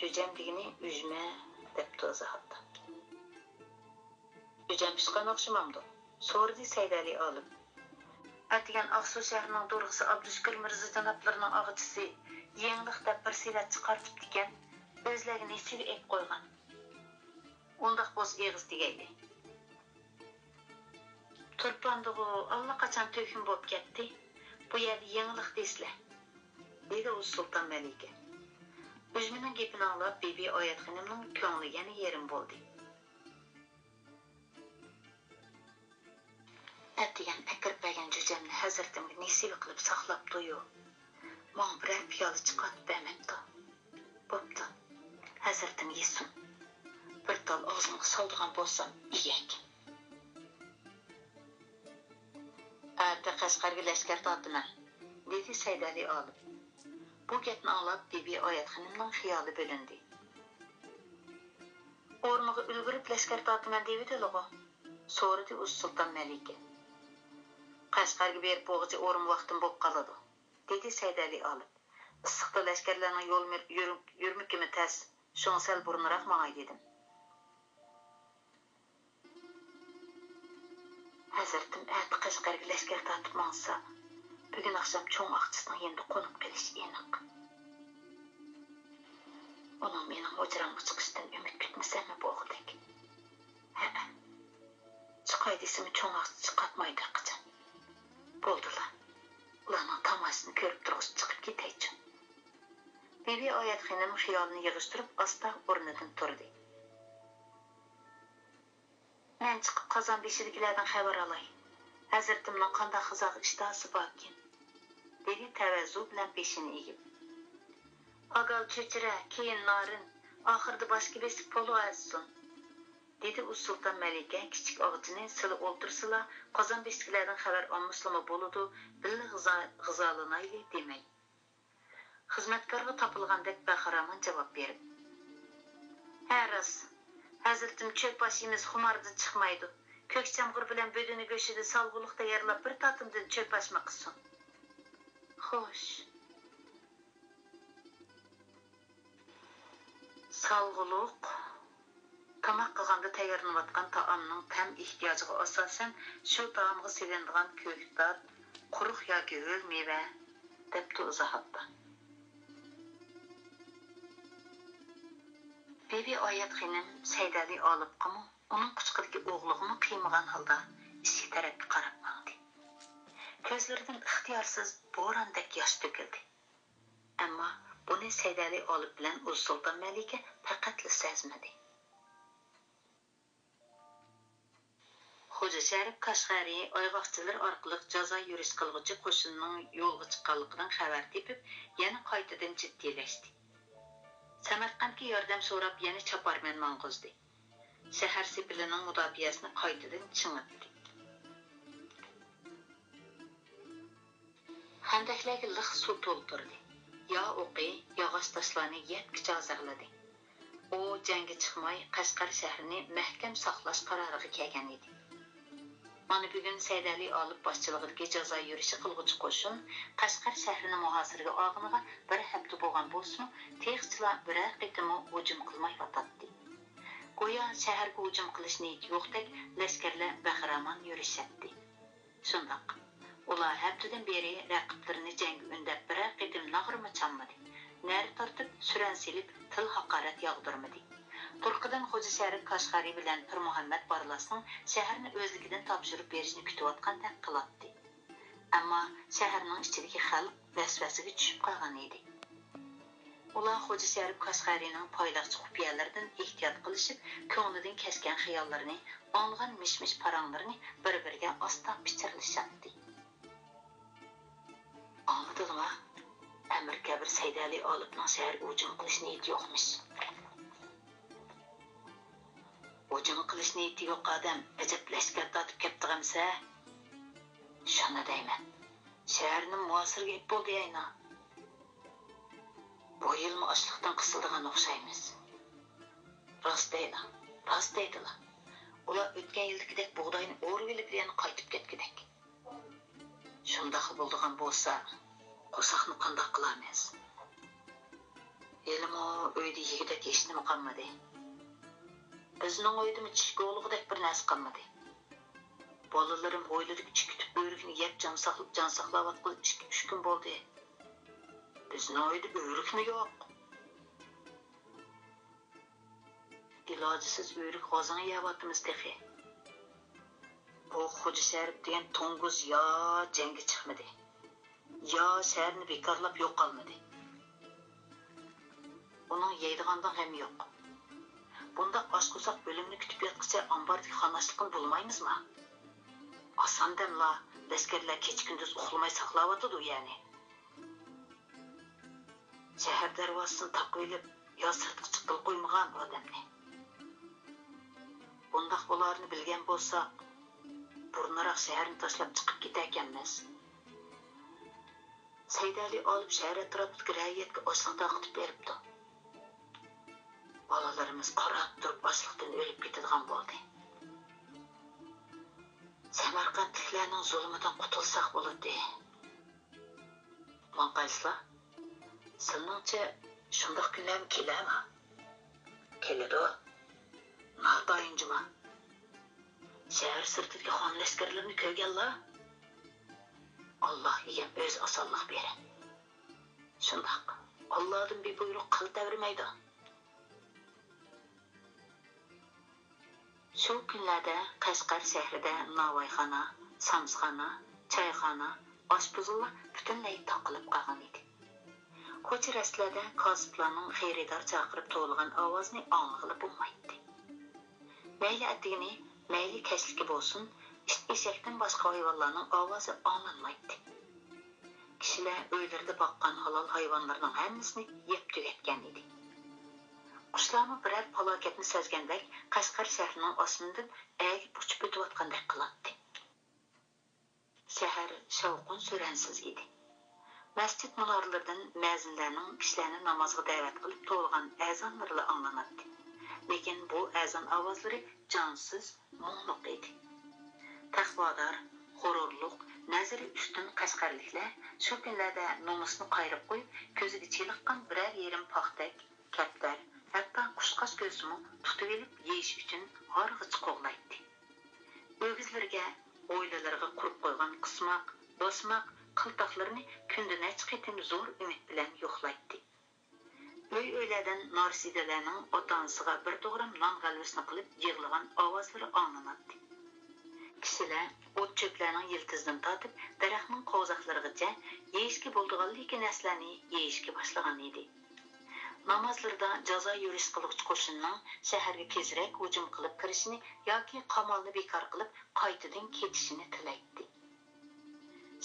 جۈجەم دېگىنى ئۈجمە، دەپتۇ ئىزاھاتتا. جۈجەم پىشقان ئوخشىمامدۇ؟ سورىدى سەيدەلى ئالىپ. ئەتىگەن ئاقسۇ شەھىرىنىڭ دورىخىسى ئابدۇشۈكۈر مىرزا جانابلىرىنىڭ ئاغىچىسى يېڭىلىق دەپ بىر سىيرەت چىقارتىپتىكەن، ئۆزلەرگە نېسىۋە ئېلىپ قويغان. ئۇنداق بولسا ئېغىز تېگەيلى. تۇرپاندىغۇ ئاللىقاچان تۆكۈن بولۇپ كەتتى. بۇ يەردە يېڭىلىق دېسىلە، دېدى ئۇسسۇلتان مەلىكە. ئۈجمىنىڭ گېپىنى ئاڭلاپ، بىبى ئايەت خېنىمنىڭ كۆڭلى يەنە يېرىم بولدى. ئەتىگەن ئەكىرىپ بەرگەن جۈجەمنى ھەزرىتىمگە نېسىۋە قىلىپ ساقلاپتۇ-يۇ، ماڭا بىرەر پىيالە چىقارتىپ بەرمەپتۇ. بوپتۇ، ھەزرىتىم يېسۇن. بىر تال ئاغزىمغا سالىدىغان بولسام ئىگەك. ئەتە قەشقەرگە لەشكەر تارتىمەن، دېدى سەيدەلى ئالىپ. بۇ گەپنى ئاڭلاپ، بىبى ئايەت خېنىمنىڭ خىيالى بۆلۈندى. ئورمىغا ئۈلگۈرۈپ لەشكەر تارتىمەن دېۋىدىلىغۇ؟ سورىدى ئۇسسۇلتان مەلىكە. قەشقەرگە بېرىپ بولغۇچە ئورما ۋاقتىم بولۇپ قالىدۇ، دېدى سەيدەلى ئالىپ. ئىسسىقتا لەشكەرلەرنىڭ يول مېر-، يۈر-، يۈرمىكىمۇ تەس، شۇڭا سەل بۇرۇنراق ماڭاي دېدىم. ھەزرىتىم ئەتە قەشقەرگە لەشكەر تارتىپ ماڭسا، بۈگۈن ئاخشام چوڭ ئاغىچىسىنىڭ يېنىدا قونۇپ قېلىشى ئېنىق. ئۇنىڭ مېنىڭ ھۇجرامغا چىقىشىدىن ئۈمىد كۈتمىسەممۇ بولغۇدەك. ھەئە. چىقاي دېسىمۇ چوڭ ئاغىچى چىقارتمايدۇ ھېچقاچان. بولدىلا. ئۇلارنىڭ تاماشىسىنى كۆرۈپ تۇرغۇچە چىقىپ كېتەيچۇ. بىبى ئايەت خېنىم خىيالىنى يىغىشتۇرۇپ ئاستا ئورنىدىن تۇردى. مەن چىقىپ قازان بېشىدىكىلەردىن خەۋەر ئالاي. ھەزرىتىمنىڭ قانداق غىزاغا ئىشتىھاسى باركىن؟ دېدى تەۋەززۇ بىلەن بېشىنى ئېگىپ. ئاگال چۆچۈرە، كېيىن نارىن، ئاخىرىدا باشقا بېسىپ پولۇ ئەزسۇن، دېدى ئۇسسۇلتان مەلىكە كىچىك ئاغىچىنى سىلى ئولتۇرسىلا، قازان بېشىدىكىلەردىن خەۋەر ئالمىسىلىمۇ بولىدۇ، بىللە غىزا-، غىزالىنايلى دېمەي. خىزمەتكارغا تاپىلغاندەك بەخىرامان جاۋاب بېرىپ. ھە، راست. ھەزرىتىم چۆپ ئاش يېمىسە خۇماردىن چىقمايدۇ. كۆك چامغۇر بىلەن بۆدۈنە گۆشىدىن سالغۇلۇق تەييارلاپ بىر تاتىمدىن چۆپ ئاشمۇ قىلسۇن. خوش. سالغۇلۇق، تاماق قىلغاندا تەييارلىنىۋاتقان تائامنىڭ تەم ئېھتىياجىغا ئاساسەن، شۇ تائامغا سېلىنىدىغان كۆكتات، قۇرۇق ياكى ھۆل مېۋە، دەپتۇ ئىزاھاتتا. بىبى ئايەت خېنىم سەيدەلى ئالىپقىمۇ، ئۇنىڭ قۇچىقىدىكى ئوغلىغىمۇ قىيمىغان ھالدا ئىشىك تەرەپكە قاراپ ماڭدى. كۆزلىرىدىن ئىختىيارسىز بوراندەك ياش تۆكۈلدى. ئەمما بۇنى سەيدەلى ئالىپ بىلەن ئۇزسۇلتان مەلىكە پەقەتلا سەزمىدى. خوجا شەرىپ كاشغەرى ئايغاقچىلىرى ئارقىلىق جازا يۈرۈش قىلغۇچى قوشۇننىڭ يولغا چىققانلىقىدىن خەۋەر تېپىپ، يەنە قايتىدىن جىددىيلەشتى. سەمەرقەنتكە ياردەم سوراپ، يەنە چاپارمەن ماڭغۇزدى. شەھەر سېپىلىنىڭ مۇداپىئەسىنى قايتىدىن چىڭىتتى. خەندەكلەرگە لىق سۇ تولدۇردى. يا ئوقى ياغاچ تاشلارنى يەپكىچە ھازىرلىدى. ئۇ جەڭگە چىقماي، قەشقەر شەھىرىنى مەھكەم ساقلاش قارارىغا كەلگەن ئىدى. مانا بۈگۈن سەيدەلى ئالىپ باشچىلىقىدىكى جازا يۈرۈشى قىلغۇچى قوشۇن قەشقەر شەھىرىنى مۇھاسىرىگە ئالغىنىغا بىر ھەپتە بولغان بولسىمۇ، تېخىچىلا بىرەر قېتىممۇ ھۇجۇم قىلمايۋاتاتتى. گويا شەھەرگە ھۇجۇم قىلىش نىيىتى يوقتەك، لەشكەرلەر بەخىرامان يۈرۈشەتتى. شۇنداق، ئۇلار ھەپتىدىن بېرى رەقىبلىرىنى جەڭگە ئۈندەپ، بىرەر قېتىم ناغرىمۇ چالمىدى، نەرە تارتىپ، سۈرەن سېلىپ، تىل-ھاقارەت ياغدۇرمىدى. تۇرقىدىن خوجا شەرىپ كاشغەرى بىلەن پىرمۇھەممەت بارلاسنىڭ شەھەرنى ئۆزلۈكىدىن تاپشۇرۇپ بېرىشىنى كۈتۈۋاتقاندەك قىلاتتى. ئەمما شەھەرنىڭ ئىچىدىكى خەلق ۋەسۋەسىگە چۈشۈپ قالغان ئىدى. ئۇلار خوجا شەرىپ كاشغەرىنىڭ پايلاقچى خۇپىيەلىرىدىن ئېھتىيات قىلىشىپ، كۆڭلىدىن كەچكەن خىياللىرىنى، ئاڭلىغان مىش-مىش پاراڭلىرىنى بىر-بىرىگە ئاستا پىچىرلىشاتتى. ئاڭلىدىڭلىما؟ ئەمىر كەبىر سەيدەلى ئالىپنىڭ شەھەرگە ھۇجۇم قىلىش نىيىتى يوقمىش. ھۇجۇم قىلىش نىيىتى يوق ئادەم ئەجەب لەشكەر تارتىپ كەپتىغەمسە؟ شۇنى دەيمەن. شەھەرنى مۇھاسىرىگە ئېلىپ بولدى ئەينا. بۇ يىلمۇ ئاچلىقتىن قىسىلىدىغان ئوخشايمىز. راست دەيلا، راست دەيدىلا. ئۇلار ئۆتكەن يىلدىكىدەك بۇغداينى ئورۇۋېلىپ يەنە قايتىپ كەتكۈدەك. شۇنداقلا بولىدىغان بولسا، قورساقنى قانداق قىلارمىز؟ ھېلىمۇ ئۆيدە يېگۈدەك ھېچنېمە قالمىدى. بىزنىڭ ئۆيدىمۇ چىشكە ئۇلىغۇدەك بىر نەرسە قالمىدى. بالىلىرىم ھويلىدىكى چىكى تۈپ ئۆرۈكنى يەپ جان ساقلاپ، جان ساقلاۋاتقىلى ئىككى، ئۈچ كۈن بولدى. بىزنىڭ ئۆيدە ئۆرۈكمۇ يوق. ئىلاجىسىز ئۆرۈك غازىڭى يەۋاتىمىز تېخى. بۇ خوجا شەرىپ دېگەن توڭگۇز يا جەڭگە چىقمىدى، يا شەھەرنى بىكارلاپ يوقالمىدى. ئۇنىڭ يەيدىغاندىن غېمى يوق. بۇنداق ئاچ قورساق ئۆلۈمنى كۈتۈپ ياتقىچە ئامباردىكى خان ئاشلىقىنى بۇلىمايمىزما؟ ئاسان دەملا، لەشكەرلەر كېچە-كۈندۈز ئۇخلىماي ساقلاۋاتىدۇ يەنى. شەھەر دەرۋازىسىنى تاقىۋېلىپ، يا سىرتقا چىققىلى قويمىغان ئادەمنى. بۇنداق بولارىنى بىلگەن بولساق، بۇرۇنراق شەھەرنى تاشلاپ چىقىپ كېتەركەنمىز. سەيدەلى ئالىپ شەھەر ئەتراپىدىكى رەئىيەتكە ئاشلىق تارقىتىپ بېرىپتۇ. بالىلىرىمىز قاراپ تۇرۇپ ئاچلىقتىن ئۆلۈپ كېتىدىغان بولدى. سەمەرقەنتلىكلەرنىڭ زۇلۇمىدىن قۇتۇلساق بولاتتى. ماڭقايسىلا، سىلىنىڭچە شۇنداق كۈنلەرمۇ كېلەرما؟ كېلىدۇ. ناتايىن جۇما. شەھەر سىرتىدىكى خان لەشكەرلىرىنى كۆرگەنلا؟ ئاللا ئىگەم ئۆزى ئاسانلىق بېرە. شۇنداق، ئاللادىن بىر بۇيرۇق قىل تەۋرىمەيدۇ. شۇ كۈنلەردە قەشقەر شەھىرىدە ناۋايخانا، سامسىخانا، چايخانا، ئاشپۇزۇللار پۈتۈنلەي تاقىلىپ قالغان ئىدى. كوچا-رەستىلەردە كاسىپلارنىڭ خېرىدار چاقىرىپ توۋلىغان ئاۋازىنى ئاڭلىغىلى بولمايتتى. مەيلى ئەتىگىنى، مەيلى كەچلىكى بولسۇن، ئىت-ئېشەكتىن باشقا ھايۋانلارنىڭ ئاۋازى ئاڭلانمايتتى. كىشىلەر ئۆيلىرىدە باققان ھالال ھايۋانلىرىنىڭ ھەممىسىنى يەپ تۈگەتكەن ئىدى. قۇشلارمۇ بىرەر پالاكەتنى سەزگەندەك، قەشقەر شەھىرىنىڭ ئاسمىنىدىن ئەگىپ ئۇچۇپ ئۆتۈۋاتقاندەك قىلاتتى. شەھەر شاۋقۇن-سۈرەنسىز ئىدى. مەسچىت مۇنارىلىرىدىن مەزىنلەرنىڭ كىشىلەرنى نامازغا دەۋەت قىلىپ توۋلىغان ئەزانلىرىلا ئاڭلىناتتى. لېكىن بۇ ئەزان ئاۋازلىرى جانسىز، مۇڭلۇق ئىدى. تەقۋادار، غۇرۇرلۇق، نەزىرى ئۈستۈن قەشقەرلىكلەر شۇ كۈنلەردە نومۇسنى قايرىپ قويۇپ، كۆزىگە چېلىققان بىرەر يېرىم پاختەك، كەپتەر، ھەتتا قۇشقاچ كۆرسىمۇ تۇتۇۋېلىپ يېيىش ئۈچۈن ھارغىچ قوغلايتتى. ئۆگزىلىرىگە، ھويلىلىرىغا قۇرۇپ قويغان قىسماق، باسماق، قىلتاقلىرىنى كۈندە نەچچە قېتىم زور ئۈمىد بىلەن يوقلايتتى. ئۆي-ئۆيلەردىن نارسىدىلەرنىڭ ئاتا-ئانىسىغا بىر توغرام نان غەلۋىسىنى قىلىپ يىغلىغان ئاۋازلىرى ئاڭلىناتتى. كىشىلەر ئوت-چۆپلەرنىڭ يىلتىزىدىن تارتىپ دەرەخنىڭ قوۋزاقلىرىغىچە يېيىشكە بولىدىغانلىكى نەرسىلەرنى يېيىشكە باشلىغان ئىدى. نامازلىرىدا جازا يۈرۈش قىلغۇچى قوشۇننىڭ شەھەرگە تېزرەك ھۇجۇم قىلىپ كىرىشىنى ياكى قامالنى بىكار قىلىپ قايتىدىن كېتىشىنى تىلەيتتى.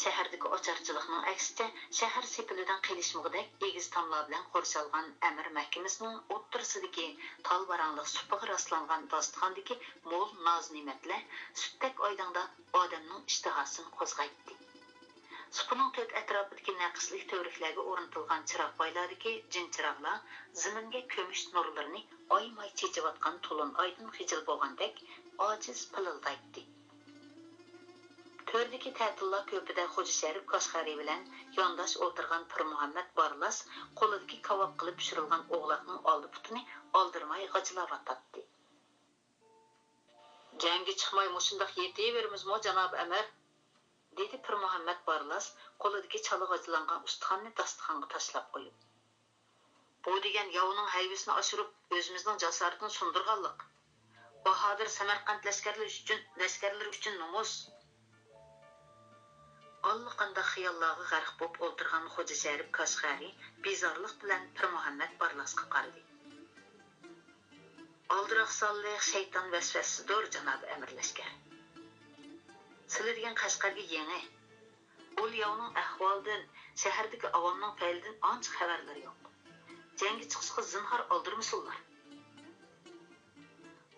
شەھەردىكى ئاچارچىلىقنىڭ ئەكسىچە، شەھەر سېپىلىدىن قېلىشمىغۇدەك ئېگىز تاملار بىلەن قورشالغان ئەمىر مەھكىمىسىنىڭ ئوتتۇرىسىدىكى تال باراڭلىق سۇپىغا راسلانغان داستىخاندىكى مول ناز-نېمەتلەر سۈتتەك ئايدىڭدا ئادەمنىڭ ئىشتىھاسىنى قوزغايتتى. سۇپىنىڭ تۆت ئەتراپىدىكى نەقىشلىك تۈۋرۈكلەرگە ئورنىتىلغان چىراغ بايلاردىكى جىن چىراغلار زېمىنگە كۈمۈش نۇرلىرىنى ئايماي چېچىۋاتقان تولۇن ئايدىن خىجىل بولغاندەك ئاجىز پىلىلدايتتى. تۆردىكى تەتىللار كۆپىدە خوجا شەرىپ كاشغەرى بىلەن يانداش ئولتۇرغان پىرمۇھەممەت بارلاس قولىدىكى كاۋاپ قىلىپ پىشۇرۇلغان ئوغلاقنىڭ ئالدى پۇتىنى ئالدىرىماي غاجىلاۋاتاتتى. جەڭگە چىقماي مۇشۇنداق يېتىۋېرىمىزمۇ، جانابىي ئەمىر؟ دېدى پىرمۇھەممەت بارلاس قولىدىكى چالا غاجىلانغان ئۇستىخاننى داستىخانغا تاشلاپ قويۇپ. بۇ دېگەن ياۋنىڭ ھەيۋىسىنى ئاشۇرۇپ، ئۆزىمىزنىڭ جاسارىتىنى سۇندۇرغانلىق. باھادىر سەمەرقەنت لەشكەرلىرى ئۈچۈن، لەشكەرلىرى ئۈچۈن نومۇس. ئاللىقانداق خىياللارغا غەرق بولۇپ ئولتۇرغان خوجا شەرىپ كاشغەرى بىزارلىق بىلەن پىرمۇھەممەت بارلاسقا قارىدى. ئالدىراقسانلىق، شەيتان ۋەسۋەسىسىدۇر، جانابىي ئەمىر لەشكەر. سىلى دېگەن قەشقەرگە يېڭى. ئۇ لياۋنىڭ ئەھۋالىدىن، شەھەردىكى ئاۋامنىڭ پەيلىدىن ئانچە خەۋەرلىرى يوق. جەڭگە چىقىشقا زىنھار ئالدىرىمىسۇنلار.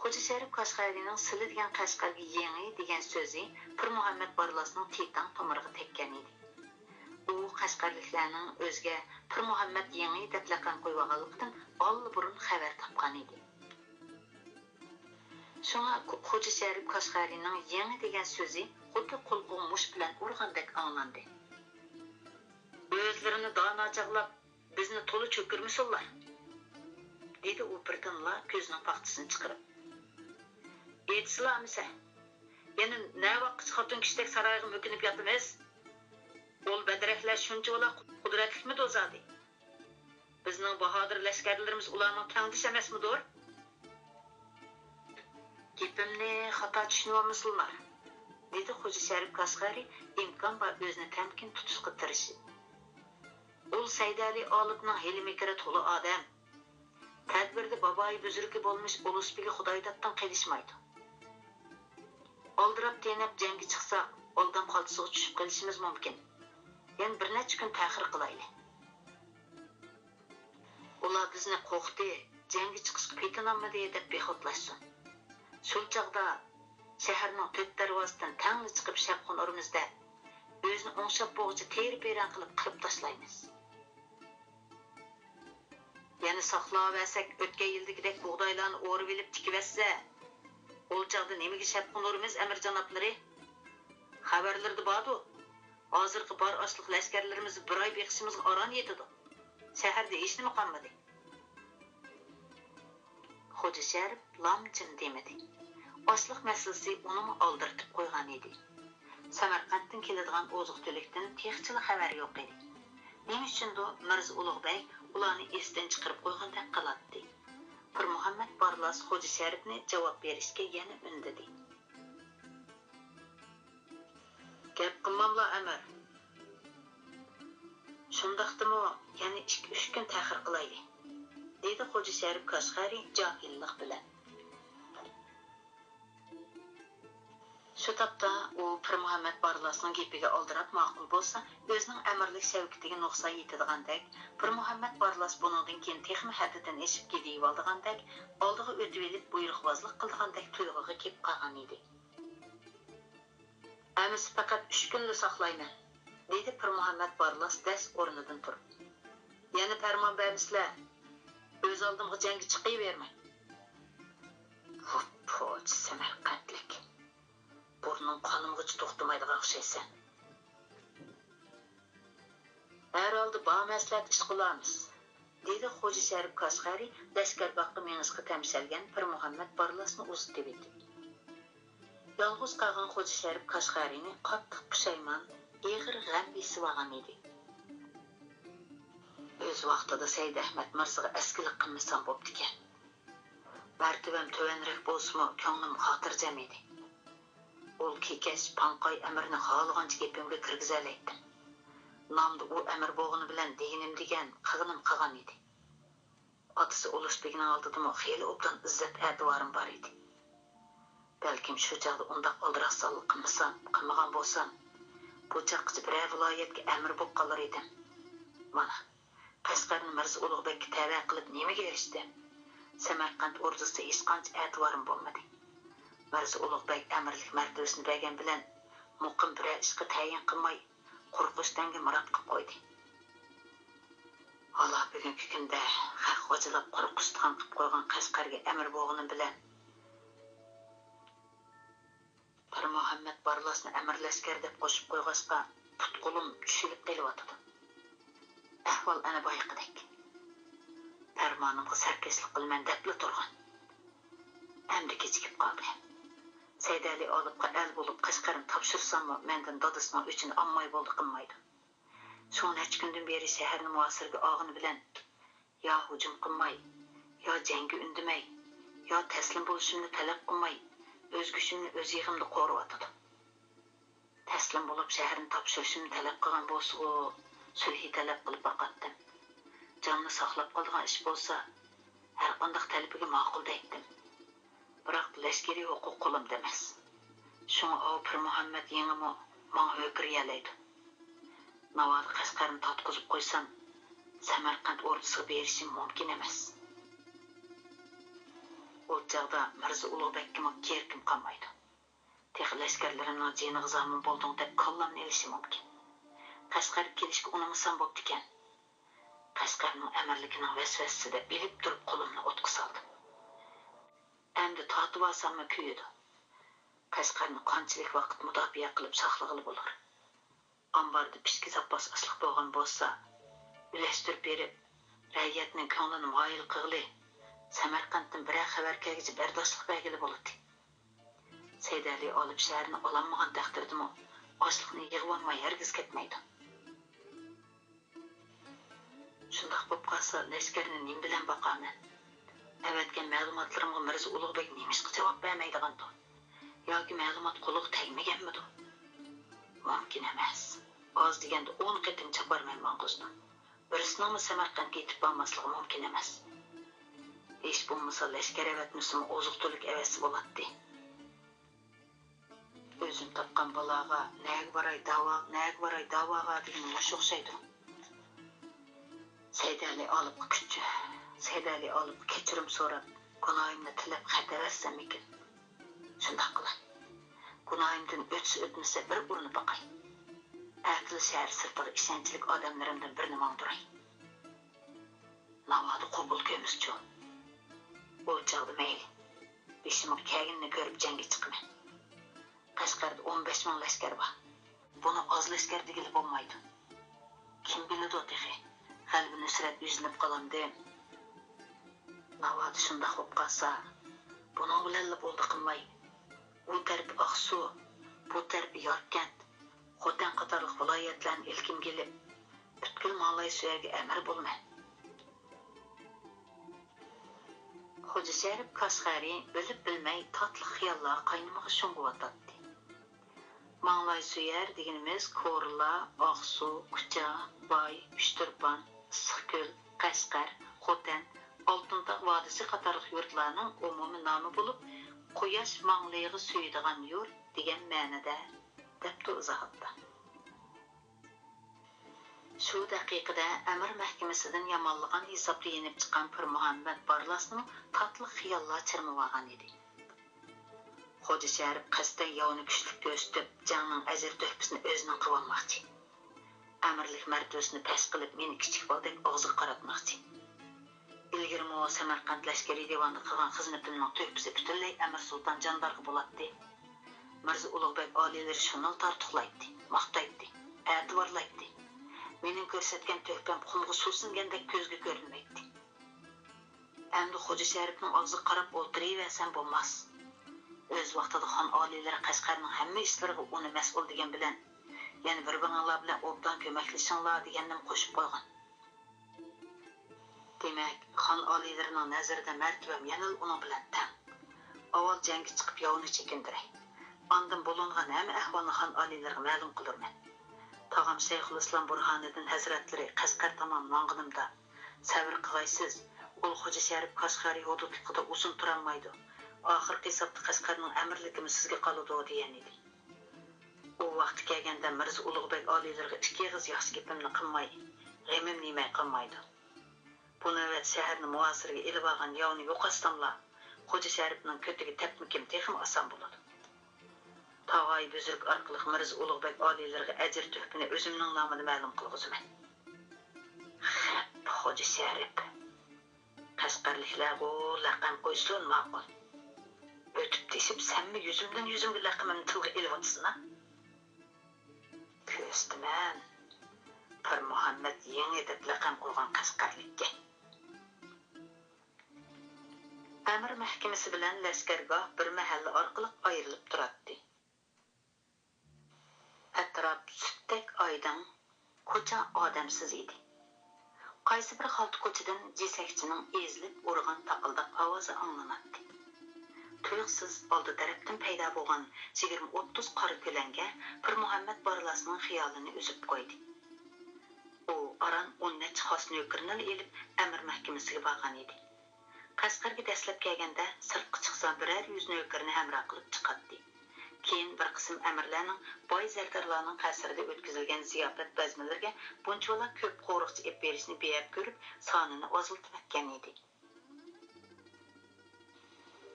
خوجا شەرىپ كاشغەرىنىڭ سىلى دېگەن قەشقەرگە يېڭى دېگەن سۆزى پىرمۇھەممەت بارلاسنىڭ تىتاڭ تومۇرىغا تەگكەن ئىدى. ئۇ قەشقەرلىكلەرنىڭ ئۆزىگە پىرمۇھەممەت يېڭى دەپ لەقەم قويۇۋالغانلىقىدىن ئاللىبۇرۇن خەۋەر تاپقان ئىدى. شۇڭا خو-، خوجا شەرىپ كاشغەرىنىڭ يېڭى دېگەن سۆزى خۇددى قۇلىقىغا مۇشت بىلەن ئۇرغاندەك ئاڭلاندى. ئۆزلىرىنى دانا چاغلاپ، بىزنى تولا چۆكۈرمىسۇنلار، دېدى ئۇ بىردىنلا كۆزىنىڭ پاختىسىنى چىقىرىپ. ئېيتسىلا ئەمىسە، يەنە نەۋاققىچە خوتۇن كىشىدەك سارايغا مۆكۈنۈپ ياتىمىز؟ ئۇل بەدرەكلەر شۇنچىۋالا قۇدرەتلىكمىدۇ زادى؟ بىزنىڭ باھادىر لەشكەرلىرىمىز ئۇلارنىڭ تەڭدىشى ئەمەسمىدۇر؟ گېپىمنى خاتا چۈشىنىۋالمىسۇنلار، دېدى خوجا شەرىپ كاشغەرى ئىمكان بار ئۆزىنى تەمكىن تۇتۇشقا تىرىشىپ. ئۇل سەيدەلى ئالىپنىڭ ھىيلە-مىكرى تولا ئادەم. تەدبىردە بابايى بۈزرۈكى بولمىش ئۇلۇس بېگى خۇدايدادتىن قېلىشمايدۇ. ئالدىراپ تېنەپ جەڭگە چىقساق، ئالدام خالتىسىغا چۈشۈپ قېلىشىمىز مۇمكىن. يەنە بىر نەچچە كۈن تەخىر قىلايلى. ئۇلار بىزنى قورقۇتتى، جەڭگە چىقىشقا پېتىنالمىدى دەپ بىخۇدلاشسۇن. شۇ چاغدا شەھەرنىڭ تۆت دەرۋازىسىدىن تەڭلا چىقىپ شەپقۇن ئۇرىمىز دەپ، ئۆزىنى ئوڭشاپ بولغۇچە تېرە-پېرەڭ قىلىپ قىرىپ تاشلايمىز. يەنە ساقلاۋەرسەك، ئۆتكەن يىلدىكىدەك بۇغدايلارنى ئورىۋېلىپ تىكىۋەتسە، ئۇ چاغدا نېمىگە شەپقۇن ئۇرىمىز، ئەمىر جانابلىرى؟ خەۋەرلىرىدە باردۇ. ھازىرقى بار ئاشلىق لەشكەرلىرىمىزنى بىر ئاي بېقىشىمىزغا ئاران يېتىدۇ. شەھەردە ھېچنېمە قالمىدى. خوجا شەرىپ لام-جىم دېمىدى. ئاشلىق مەسىلىسى ئۇنىمۇ ئالدىرىتىپ قويغان ئىدى. سەمەرقەنتتىن كېلىدىغان ئوزۇق-تۈلۈكتىن تېخىچىلا خەۋەر يوق ئىدى. نېمە ئۈچۈندۇر مىرزا ئۇلۇغ بەگ ئۇلارنى ئېستىن چىقىرىپ قويغاندەك قىلاتتى. پىرمۇھەممەت بارلاس خوجا شەرىپنى جاۋاب بېرىشكە يەنە ئۈندىدى. گەپ قىلماملا، ئەمىر. شۇنداقتىمۇ يەنە ئىككى-ئۈچ كۈن تەخىر قىلايلى، دېدى خوجا شەرىپ كاشغەرى جاھىللىق بىلەن. شۇ تاپتا ئۇ پىرمۇھەممەت بارلاسنىڭ گېپىگە ئالدىراپ ماقۇل بولسا، ئۆزىنىڭ ئەمىرلىك شەۋكىتىگە نۇقسان يېتىدىغاندەك، پىرمۇھەممەت بارلاس بۇنىڭدىن كېيىن تېخىمۇ ھەددىدىن ئېشىپ گىدىيىۋالىدىغاندەك، ئالدىغا ئۆتۈۋېلىپ بۇيرۇقبازلىق قىلىدىغاندەك تۇيغۇغا كېلىپ قالغان ئىدى. ئەمىسە پەقەت ئۈچ كۈنلا ساقلايمەن، دېدى پىرمۇھەممەت بارلاس دەس ئورنىدىن تۇرۇپ. يەنە پەرمان بەرمىسىلە، ئۆز ئالدىمغا جەڭگە چىقىۋەرمەي. بۇ پوچى سەمەرقەنتلىك. بۇرنۇڭ قانىمىغىچە توختىمايدىغان ئوخشايسەن. ھەر ھالدا بار مەسلىھەت ئىش قىلارمىز، دېدى خوجا شەرىپ كاشغەرى لەشكەرگاھقا مېڭىشقا تەمشەلگەن پىرمۇھەممەت بارلاسنى ئۇزىتىۋېتىپ. يالغۇز قالغان خوجا شەرىپ كاشغەرىنى قاتتىق پۇشايمان، ئېغىر غەم بېسىۋالغان ئىدى. ئۆز ۋاقتىدا سەيدىئەھمەت مىرزىغا ئەسكىلىك قىلمىسام بوپتىكەن. مەرتىۋەم تۆۋەنرەك بولسىمۇ، كۆڭلۈم خاتىرجەم ئىدى. ئۇل كېكەچ پاڭقاي ئەمىرنى خالىغانچە گېپىمگە كىرگۈزەلەيتتىم. نامدا ئۇ ئەمىر بولغىنى بىلەن دېگىنىم دېگەن، قىلغىنىم قىلغان ئىدى. ئاتىسى ئۇلۇس بېگنىڭ ئالدىدىمۇ خېلى ئوبدان ئىززەت-ئەتىۋارىم بار ئىدى. بەلكىم شۇ چاغدا ئۇنداق ئالدىراقسانلىق قىلمىسام، قىلمىغان بولسام، بۇ چاغقىچە بىرەر ۋىلايەتكە ئەمىر بولۇپ قالۇر ئىدىم. مانا، قەشقەرنى مىرزا ئۇلۇغبەككە تەۋە قىلىپ نېمىگە ئېرىشتىم؟ سەمەرقەنت ئوردىسىدا ھېچقانچە ئەتىۋارىم بولمىدى. مىرزا ئۇلۇغبەگ ئەمىرلىك مەرتىۋىسىنى بەرگەن بىلەن، مۇقىم بىرەر ئىشقا تەيىن قىلماي، قۇرۇق ئۆستەڭگە مىراب قىلىپ قويدى. ھالا بۈگۈنكى كۈندە خەق غاجىلاپ قۇرۇق ئۇستىخان قىلىپ قويغان قەشقەرگە ئەمىر بولغىنىم بىلەن، پىرمۇھەممەد بارلاسنى ئەمىر لەشكەر دەپ قوشۇپ قويغاچقا، پۇت-قولۇم چۈشۈلۈپ قېلىۋاتىدۇ. ئەھۋال ئەنە بايىقىدەك. پەرمانىمغا سەركەشلىك قىلىمەن دەپلا تۇرغان. ئەمدى كېچىكىپ قالدى. سەيدەلى ئالىپقا ئەل بولۇپ قەشقەرنى تاپشۇرساممۇ، مەندىن دادىسىنىڭ ئۆچىنى ئالماي بولدى قىلمايدۇ. شۇڭا نەچچە كۈندىن بېرى شەھەرنى مۇھاسىرىگە ئالغىنى بىلەن، يا ھۇجۇم قىلماي، يا جەڭگە ئۈندىمەي، يا تەسلىم بولۇشۇمنى تەلەپ قىلماي، ئۆز گۆشۈمنى ئۆز يېغىمدا قورۇۋاتىدۇ. تەسلىم بولۇپ شەھەرنى تاپشۇرۇشۇمنى تەلەپ قىلغان بولسىغۇ، سۈلھى تەلەپ قىلىپ باقاتتىم. جاننى ساقلاپ قالىدىغان ئىش بولسا، ھەرقانداق تەلىپىگە ماقۇل دەيتتىم. بىراق لەشكىرىي ھوقۇق قولۇمدا ئەمەس. شۇڭا ئاۋۇ پىرمۇھەممەد يېڭىمۇ ماڭا ھۆركىرىيەلەيدۇ. ناۋادا قەشقەرنى تارتقۇزۇپ قويسام، سەمەرقەنت ئوردىسىغا بېرىشىم مۇمكىن ئەمەس. ئۇ چاغدا مىرزا ئۇلۇغبەگكىمۇ كېرىكىم قالمايدۇ. تېخى لەشكەرلىرىمنىڭ جېنىغا زامىن بولدۇڭ دەپ كاللامنى ئېلىشى مۇمكىن. قەشقەرگە كېلىشكە ئۇنىمىسام بوپتىكەن. قەشقەرنىڭ ئەمىرلىكىنىڭ ۋەسۋەسىسىدە ئىلىپ تۇرۇپ قولۇمنى ئوتقا سالدىم. ئەمدى تارتىۋالساممۇ كۆيىدۇ. قەشقەرنى قانچىلىك ۋاقىت مۇداپىئە قىلىپ ساقلىغىلى بولۇر؟ ئامباردا پىشكى زاپاس ئاشلىق بولغان بولسا، ئۈلەشتۈرۈپ بېرىپ، رەئىيەتنىڭ كۆڭلىنى مايىل قىلغىلى، سەمەرقەنتتىن بىرەر خەۋەر كەلگۈچە بەرداشلىق بەرگىلى بولاتتى. سەيدەلى ئالىپ شەھەرنى ئالالمىغان تەقدىردىمۇ، ئاشلىقنى يىغىۋالماي ھەرگىز كەتمەيدۇ. شۇنداق بولۇپ قالسا، لەشكەرنى نېمە بىلەن باقارمەن؟ ئەۋەتكەن مەلۇماتلىرىمغا مىرزا ئۇلۇغبەگ نېمىشقا جاۋاب بەرمەيدىغاندۇ؟ ياكى مەلۇمات قولىغا تەگمىگەنمىدۇ؟ مۇمكىن ئەمەس. ئاز دېگەندە ئون قېتىم چاپارمەن ماڭغۇزدۇم. بىرسىنىڭمۇ سەمەرقەنتكە يېتىپ بارماسلىقى مۇمكىن ئەمەس. ھېچ بولمىسا لەشكەر ئەۋەتمىسىمۇ ئوزۇق-تۈلۈك ئەۋەتسە بولاتتى. ئۆزۈم تاپقان بالاغا نەگە باراي داۋا، نەگە باراي داۋاغا دېگىنى مۇشۇ ئوخشايدۇ. سەيدەلى ئالىپقا كۈچ، سەيدەلى ئالىپقا كەچۈرۈم سوراپ، گۇناھىمنى تىلەپ خەت ئەۋەتسەممىكىن؟ شۇنداق قىلاي. گۇناھىمدىن ئۆتسە ئۆتمىسە بىر ئۇرۇنۇپ باقاي. ئەتىلا شەھەر سىرتىغا ئىشەنچلىك ئادەملىرىمدىن بىرنى ماڭدۇراي. ناۋادا قوبۇل كۆرمىسىچۇ؟ ئۇ چاغدا مەيلى. بېشىمغا كەلگىنىنى كۆرۈپ جەڭگە چىقىمەن. قەشقەردە ئون بەش مىڭ لەشكەر بار. بۇنى ئاز لەشكەر دېگىلى بولمايدۇ. كىم بىلىدۇ تېخى، غەلىبە نۇسرەت يۈزلىنىپ قالامدىم؟ ناۋادا شۇنداق بولۇپ قالسا، بۇنىڭ بىلەنلا بولدى قىلماي، ئۇ تەرىپى ئاقسۇ، بۇ تەرىپى ياركەنت، خوتەن قاتارلىق ۋىلايەتلەرنى ئىلكىمگە ئېلىپ، پۈتكۈل ماڭلايسۆيەرگە ئەمىر بولىمەن. خوجا شەرىپ كاشغەرى بىلىپ بىلمەي تاتلىق خىياللارغا قاينىمىغا شۇڭغۇۋاتاتتى. ماڭلايسۆيەر دېگىنىمىز كورلا، ئاقسۇ، كۇچا، باي، ئۇچتۇرپان، ئىسسىقكۆل، قەشقەر، خوتەن، ئالتۇنتاغ ۋادىسى قاتارلىق يۇرتلارنىڭ ئومۇمىي نامى بولۇپ، قۇياش ماڭلىيىغا سۆيىدىغان يۇرت دېگەن مەنىدە، دەپتۇ ئىزاھاتتا. شۇ دەقىقىدە ئەمىر مەھكىمىسىدىن يامانلىغان ھېسابتا يېنىپ چىققان پىرمۇھەممەت بارلاسنىمۇ تاتلىق خىياللار چىرمىۋالغان ئىدى. خوجا شەرىپ قەستەن ياۋنى كۈچلۈك كۆرسىتىپ، جەڭنىڭ ئەجىر تۆھپىسىنى ئۆزىنىڭ قىلىۋالماقچى. ئەمىرلىك مەرتىۋىسىنى پەش قىلىپ، مېنى كىچىك بالىدەك ئاغزىغا قاراتماقچى. ئىلگىرىمۇ سەمەرقەنت لەشكىرىي دىۋانىدا قىلغان خىزمىتىمنىڭ تۆھپىسى پۈتۈنلەي ئەمىر سۇلتان جاندارغا بولاتتى. مىرزا ئۇلۇغبەگ ئالىيلىرى شۇنىلا تارتۇقلايتتى، ماختايتتى، ئەتىۋارلايتتى. مېنىڭ كۆرسەتكەن تۆھپەم قۇمغا سۇ سىڭگەندەك كۆزگە كۆرۈنمەيتتى. ئەمدى خوجا شەرىپنىڭ ئاغزىغا قاراپ ئولتۇرۇۋەرسەم بولماس. ئۆز ۋاقتىدا خان ئالىيلىرى قەشقەرنىڭ ھەممە ئىشلىرىغا ئۇنى مەسئۇل دېگەن بىلەن، يەنە بىر-بىرىڭلار بىلەن ئوبدان كۆمەكلىشىڭلار دېگەننىمۇ قوشۇپ قويغان. دېمەك، خان ئالىيلىرىنىڭ نەزىرىدە مەرتىۋەم يەنىلا ئۇنىڭ بىلەن تەڭ. ئاۋۋال جەڭگە چىقىپ ياۋنى چېكىندۈرەي. ئاندىن بولۇنغان ھەممە ئەھۋالنى خان ئالىيلىرىغا مەلۇم قىلۇرمەن. تاغام شەيخۇلئىسلام بۇرھانىدىن ھەزرەتلىرى قەشقەر تامان ماڭغىنىمدا، سەۋر قىغايسىز، ئۇل خوجا شەرىپ قەشقەر ھۇدۇدلۇقىدا ئۇزۇن تۇرالمايدۇ. ئاخىرقى ھېسابتا قەشقەرنىڭ ئەمىرلىكىمۇ سىزگە قالىدۇ، دېگەنىدى. ئۇ ۋاقتى كەلگەندە مىرزا ئۇلۇغبەگ ئالىيلىرىغا ئىككى ئېغىز ياخشى گېپىمنى قىلماي، غېمىم يېمەي قالمايدۇ. بۇ نۆۋەت شەھەرنى مۇھاسىرىگە ئېلىۋالغان ياۋنى يوقاتساملا، خوجا شەرىپنىڭ كۆتىگە تەپمىكىم تېخىمۇ ئاسان بولىدۇ. تاغايى بۈزرۈك ئارقىلىق مىرزا ئۇلۇغبەگ ئالىيلىرىغا ئەجىر تۆھپىنى ئۆزۈمنىڭ نامىدا مەلۇم قىلغۇزىمەن. خەپ، خوجا شەرىپ. قەشقەرلىكلەرغۇ لەقەم قويسۇن، ماقۇل. ئۆتۈپ تېشىپ سەنمۇ يۈزۈمدىن يۈزۈمگە لەقىمىمنى تىلغا ئېلىۋاتىسەن-ە؟ كۆرسىتىمەن، پىرمۇھەممەد يېڭى دەپ لەقەم قويغان قەشقەرلىككە. ئەمىر مەھكىمىسى بىلەن لەشكەرگاھ بىر مەھەللە ئارقىلىق ئايرىلىپ تۇراتتى. ئەتراپ سۈتتەك ئايدىڭ، كوچا ئادەمسىز ئىدى. قايسى بىر خالتا كوچىدىن جېسەكچىنىڭ ئېزىلىپ ئۇرغان تاقىلداق ئاۋازى ئاڭلىناتتى. تۇيۇقسىز ئالدى تەرەپتىن پەيدا بولغان يىگىرمە ئوتتۇز قارا كۆلەڭگە پىرمۇھەممەد بارلاسنىڭ خىيالىنى ئۈزۈپ قويدى. ئۇ ئاران ئون نەچچە خاس نۆكىرىنىلا ئېلىپ، ئەمىر مەھكىمىسىگە بارغان ئىدى. قەشقەرگە دەسلەپ كەلگەندە، سىرتقا چىقسا بىرەر يۈز نۆكىرىنى ھەمراھ قىلىپ چىقاتتى. كېيىن بىر قىسىم ئەمىرلەرنىڭ باي زەردارلارنىڭ قەسرىدە ئۆتكۈزۈلگەن زىياپەت بەزمىلىرىگە بۇنچىۋالا كۆپ قورۇقچى ئېلىپ بېرىشنى بىئەپ كۆرۈپ، سانىنى ئازلىتىۋەتكەن ئىدى.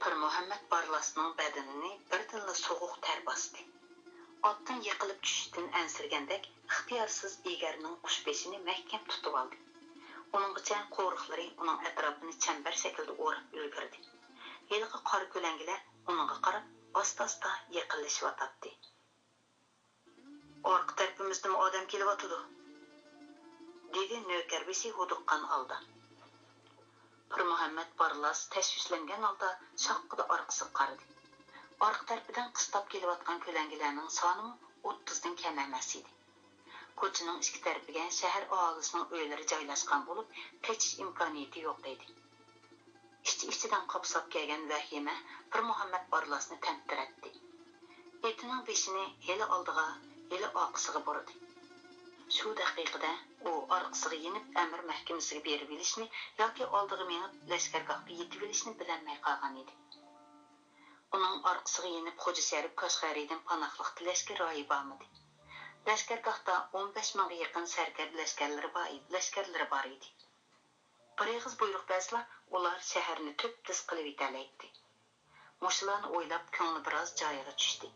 پىرمۇھەممەد بارلاسنىڭ بەدىنىنى بىردىنلا سوغۇق تەر باستى. ئاتتىن يىقىلىپ چۈشۈشتىن ئەنسىرىگەندەك، ئىختىيارسىز ئېگەرنىڭ قۇش بېشىنى مەھكەم تۇتۇۋالدى. ئۇنىڭغىچە قورۇقلىرى ئۇنىڭ ئەتراپىنى چەمبەر شەكىلدە ئوراپ ئۈلگۈردى. ھېلىقى قارا كۆلەڭگىلەر ئۇنىڭغا قاراپ ئاستا-ئاستا يېقىنلىشىۋاتاتتى. «ئارقا تەرىپىمىزدىنمۇ ئادەم كېلىۋاتىدۇ»، دېدى نۆكەر بېشى ھودۇققان ھالدا. پىرمۇھەممەد بارلاس تەشۋىشلەنگەن ھالدا شاققىدە ئارقىسىغا قارىدى. ئارقا تەرىپىدىن قىستاپ كېلىۋاتقان كۆلەڭگىلەرنىڭ سانىمۇ ئوتتۇزدىن كەم ئەمەس ئىدى. كوچىنىڭ ئىككى تەرىپىگە شەھەر ئاھالىسىنىڭ ئۆيلىرى جايلاشقان بولۇپ، قېچىش ئىمكانىيىتى يوق ئىدى. ئىچ-ئىچىدىن قاپساپ كەلگەن ۋەھىمە پىرمۇھەممەد بارلاسنى تەمتىرەتتى. ئېتىنىڭ بېشىنى ھېلى ئالدىغا، ھېلى ئارقىسىغا بۇرىدى. شۇ دەقىقىدە ئۇ ئارقىسىغا يېنىپ ئەمىر مەھكىمىسىگە بېرىۋېلىشنى ياكى ئالدىغا مېڭىپ لەشكەرگاھقا يېتىۋېلىشنى بىلەلمەي قالغان ئىدى. ئۇنىڭ ئارقىسىغا يېنىپ خوجا شەرىپ كاشغەرىدىن پاناھلىق تىلەشكە رايى بارمىدى. لەشكەرگاھتا ئون بەش مىڭغا يېقىن سەركەردە لەشكەرلىرى بار، لەشكەرلىرى بار ئىدى. بىر ئېغىز بۇيرۇق بەرسىلا، ئۇلار شەھەرنى تۈپتۈز قىلىۋېتەلەيتتى. مۇشۇلارنى ئويلاپ، كۆڭلى بىراز جايىغا چۈشتى.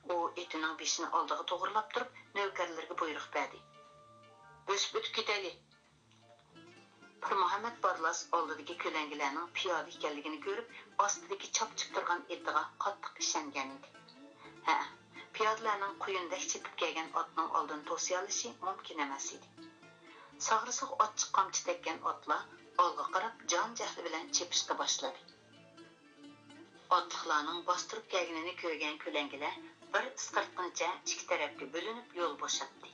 ئۇ ئېتىنىڭ بېشىنى ئالدىغا توغرىلاپ تۇرۇپ، نۆكەرلىرىگە بۇيرۇق بەردى. «بۆسۈپ ئۆتۈپ كېتەيلى!» پىرمۇھەممەد بارلاس ئالدىدىكى كۆلەڭگىلەرنىڭ پىيادە ئىكەنلىكىنى كۆرۈپ، ئاستىدىكى چاپچىپ تۇرغان ئېتىغا قاتتىق ئىشەنگەن ئىدى. ھەئە، پىيادىلەرنىڭ قۇيۇندەك چېپىپ كەلگەن ئاتنىڭ ئالدىنى توسۇۋېلىشى مۇمكىن ئەمەس ئىدى. ساغرىسىغا ئاچچىق قامچا تەگكەن ئاتلار ئالغا قاراپ جان جەھلى بىلەن چېپىشقا باشلىدى. ئاتلىقلارنىڭ باستۇرۇپ كەلگىنىنى كۆرگەن كۆلەڭگىلەر بىر ئىسقىرتقىنىچە ئىككى تەرەپكە بۆلۈنۈپ يول بوشاتتى.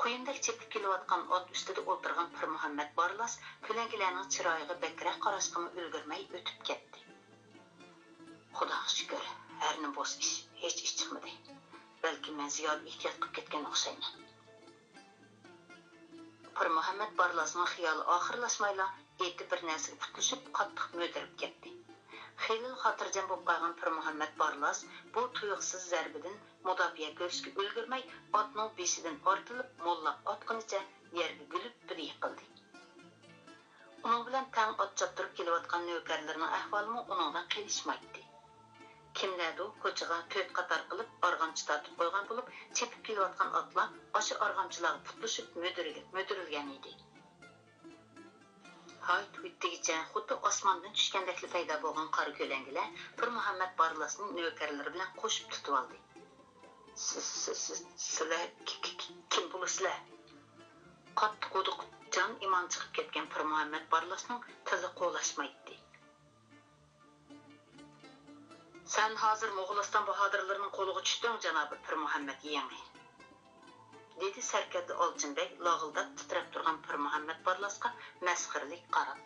قۇيۇندەك چېپىپ كېلىۋاتقان ئات ئۈستىدە ئولتۇرغان پىرمۇھەممەد بارلاس كۆلەڭگىلەرنىڭ چىرايىغا بەكرەك قاراشقىمۇ ئۈلگۈرمەي ئۆتۈپ كەتتى. خۇداغا شۈكۈر، ھەرنېمە بولسا ئىش، ھېچ ئىش چىقمىدى. بەلكىم مەن زىيادە ئېھتىيات قىلىپ كەتكەن ئوخشايمەن. پىرمۇھەممەد بارلاسنىڭ خىيالى ئاخىرلاشمايلا، ئېتى بىر نەرسىگە پۇتلىشىپ، قاتتىق مۆدۈرۈپ كەتتى. خېلىلا خاتىرجەم بولۇپ قالغان پىرمۇھەممەد بارلاس بۇ تۇيۇقسىز زەربىدىن مۇداپىئە كۆرۈشكە ئۈلگۈرمەي، ئاتنىڭ بېشىدىن ئارتىلىپ، موللاق ئاتقىنىچە يەرگە گۈلۈپپىدە يىقىلدى. ئۇنىڭ بىلەن تەڭ ئات چاپتۇرۇپ كېلىۋاتقان نۆكەرلىرىنىڭ ئەھۋالىمۇ ئۇنىڭدىن قېلىشمايتتى. كىملەردۇ كوچىغا تۆت قاتار قىلىپ ئارغامچا تارتىپ قويغان بولۇپ، چېپىپ كېلىۋاتقان ئاتلار ئاشۇ ئارغامچىلارغا پۇتلىشىپ مۆدۈرگە-، مۆدۈرۈلگەن ئىدى. ھايت-ھۇيت دېگۈچە خۇددى ئاسماندىن چۈشكەندەكلا پەيدا بولغان قارا كۆلەڭگىلەر پىرمۇھەممەد بارلاسنى نۆكەرلىرى بىلەن قوشۇپ تۇتۇۋالدى. سىز، سىز، سىز، سىلەر كى-، كى-، كى-، كىم بولىسىلەر؟ قاتتىق ھودۇقۇپ، جان ئىمان چىقىپ كەتكەن پىرمۇھەممەد بارلاسنىڭ تىلى قولاشمايتتى. سەن ھازىر موغۇلىستان باھادىرلىرىنىڭ قولىغا چۈشتۈڭ، جانابى پىرمۇھەممەد يېڭى، دېدى سەركەردە ئالچىن بەگ لاغىلداپ تىترەپ تۇرغان پىرمۇھەممەد بارلاسقا مەسخىرىلىك قاراپ.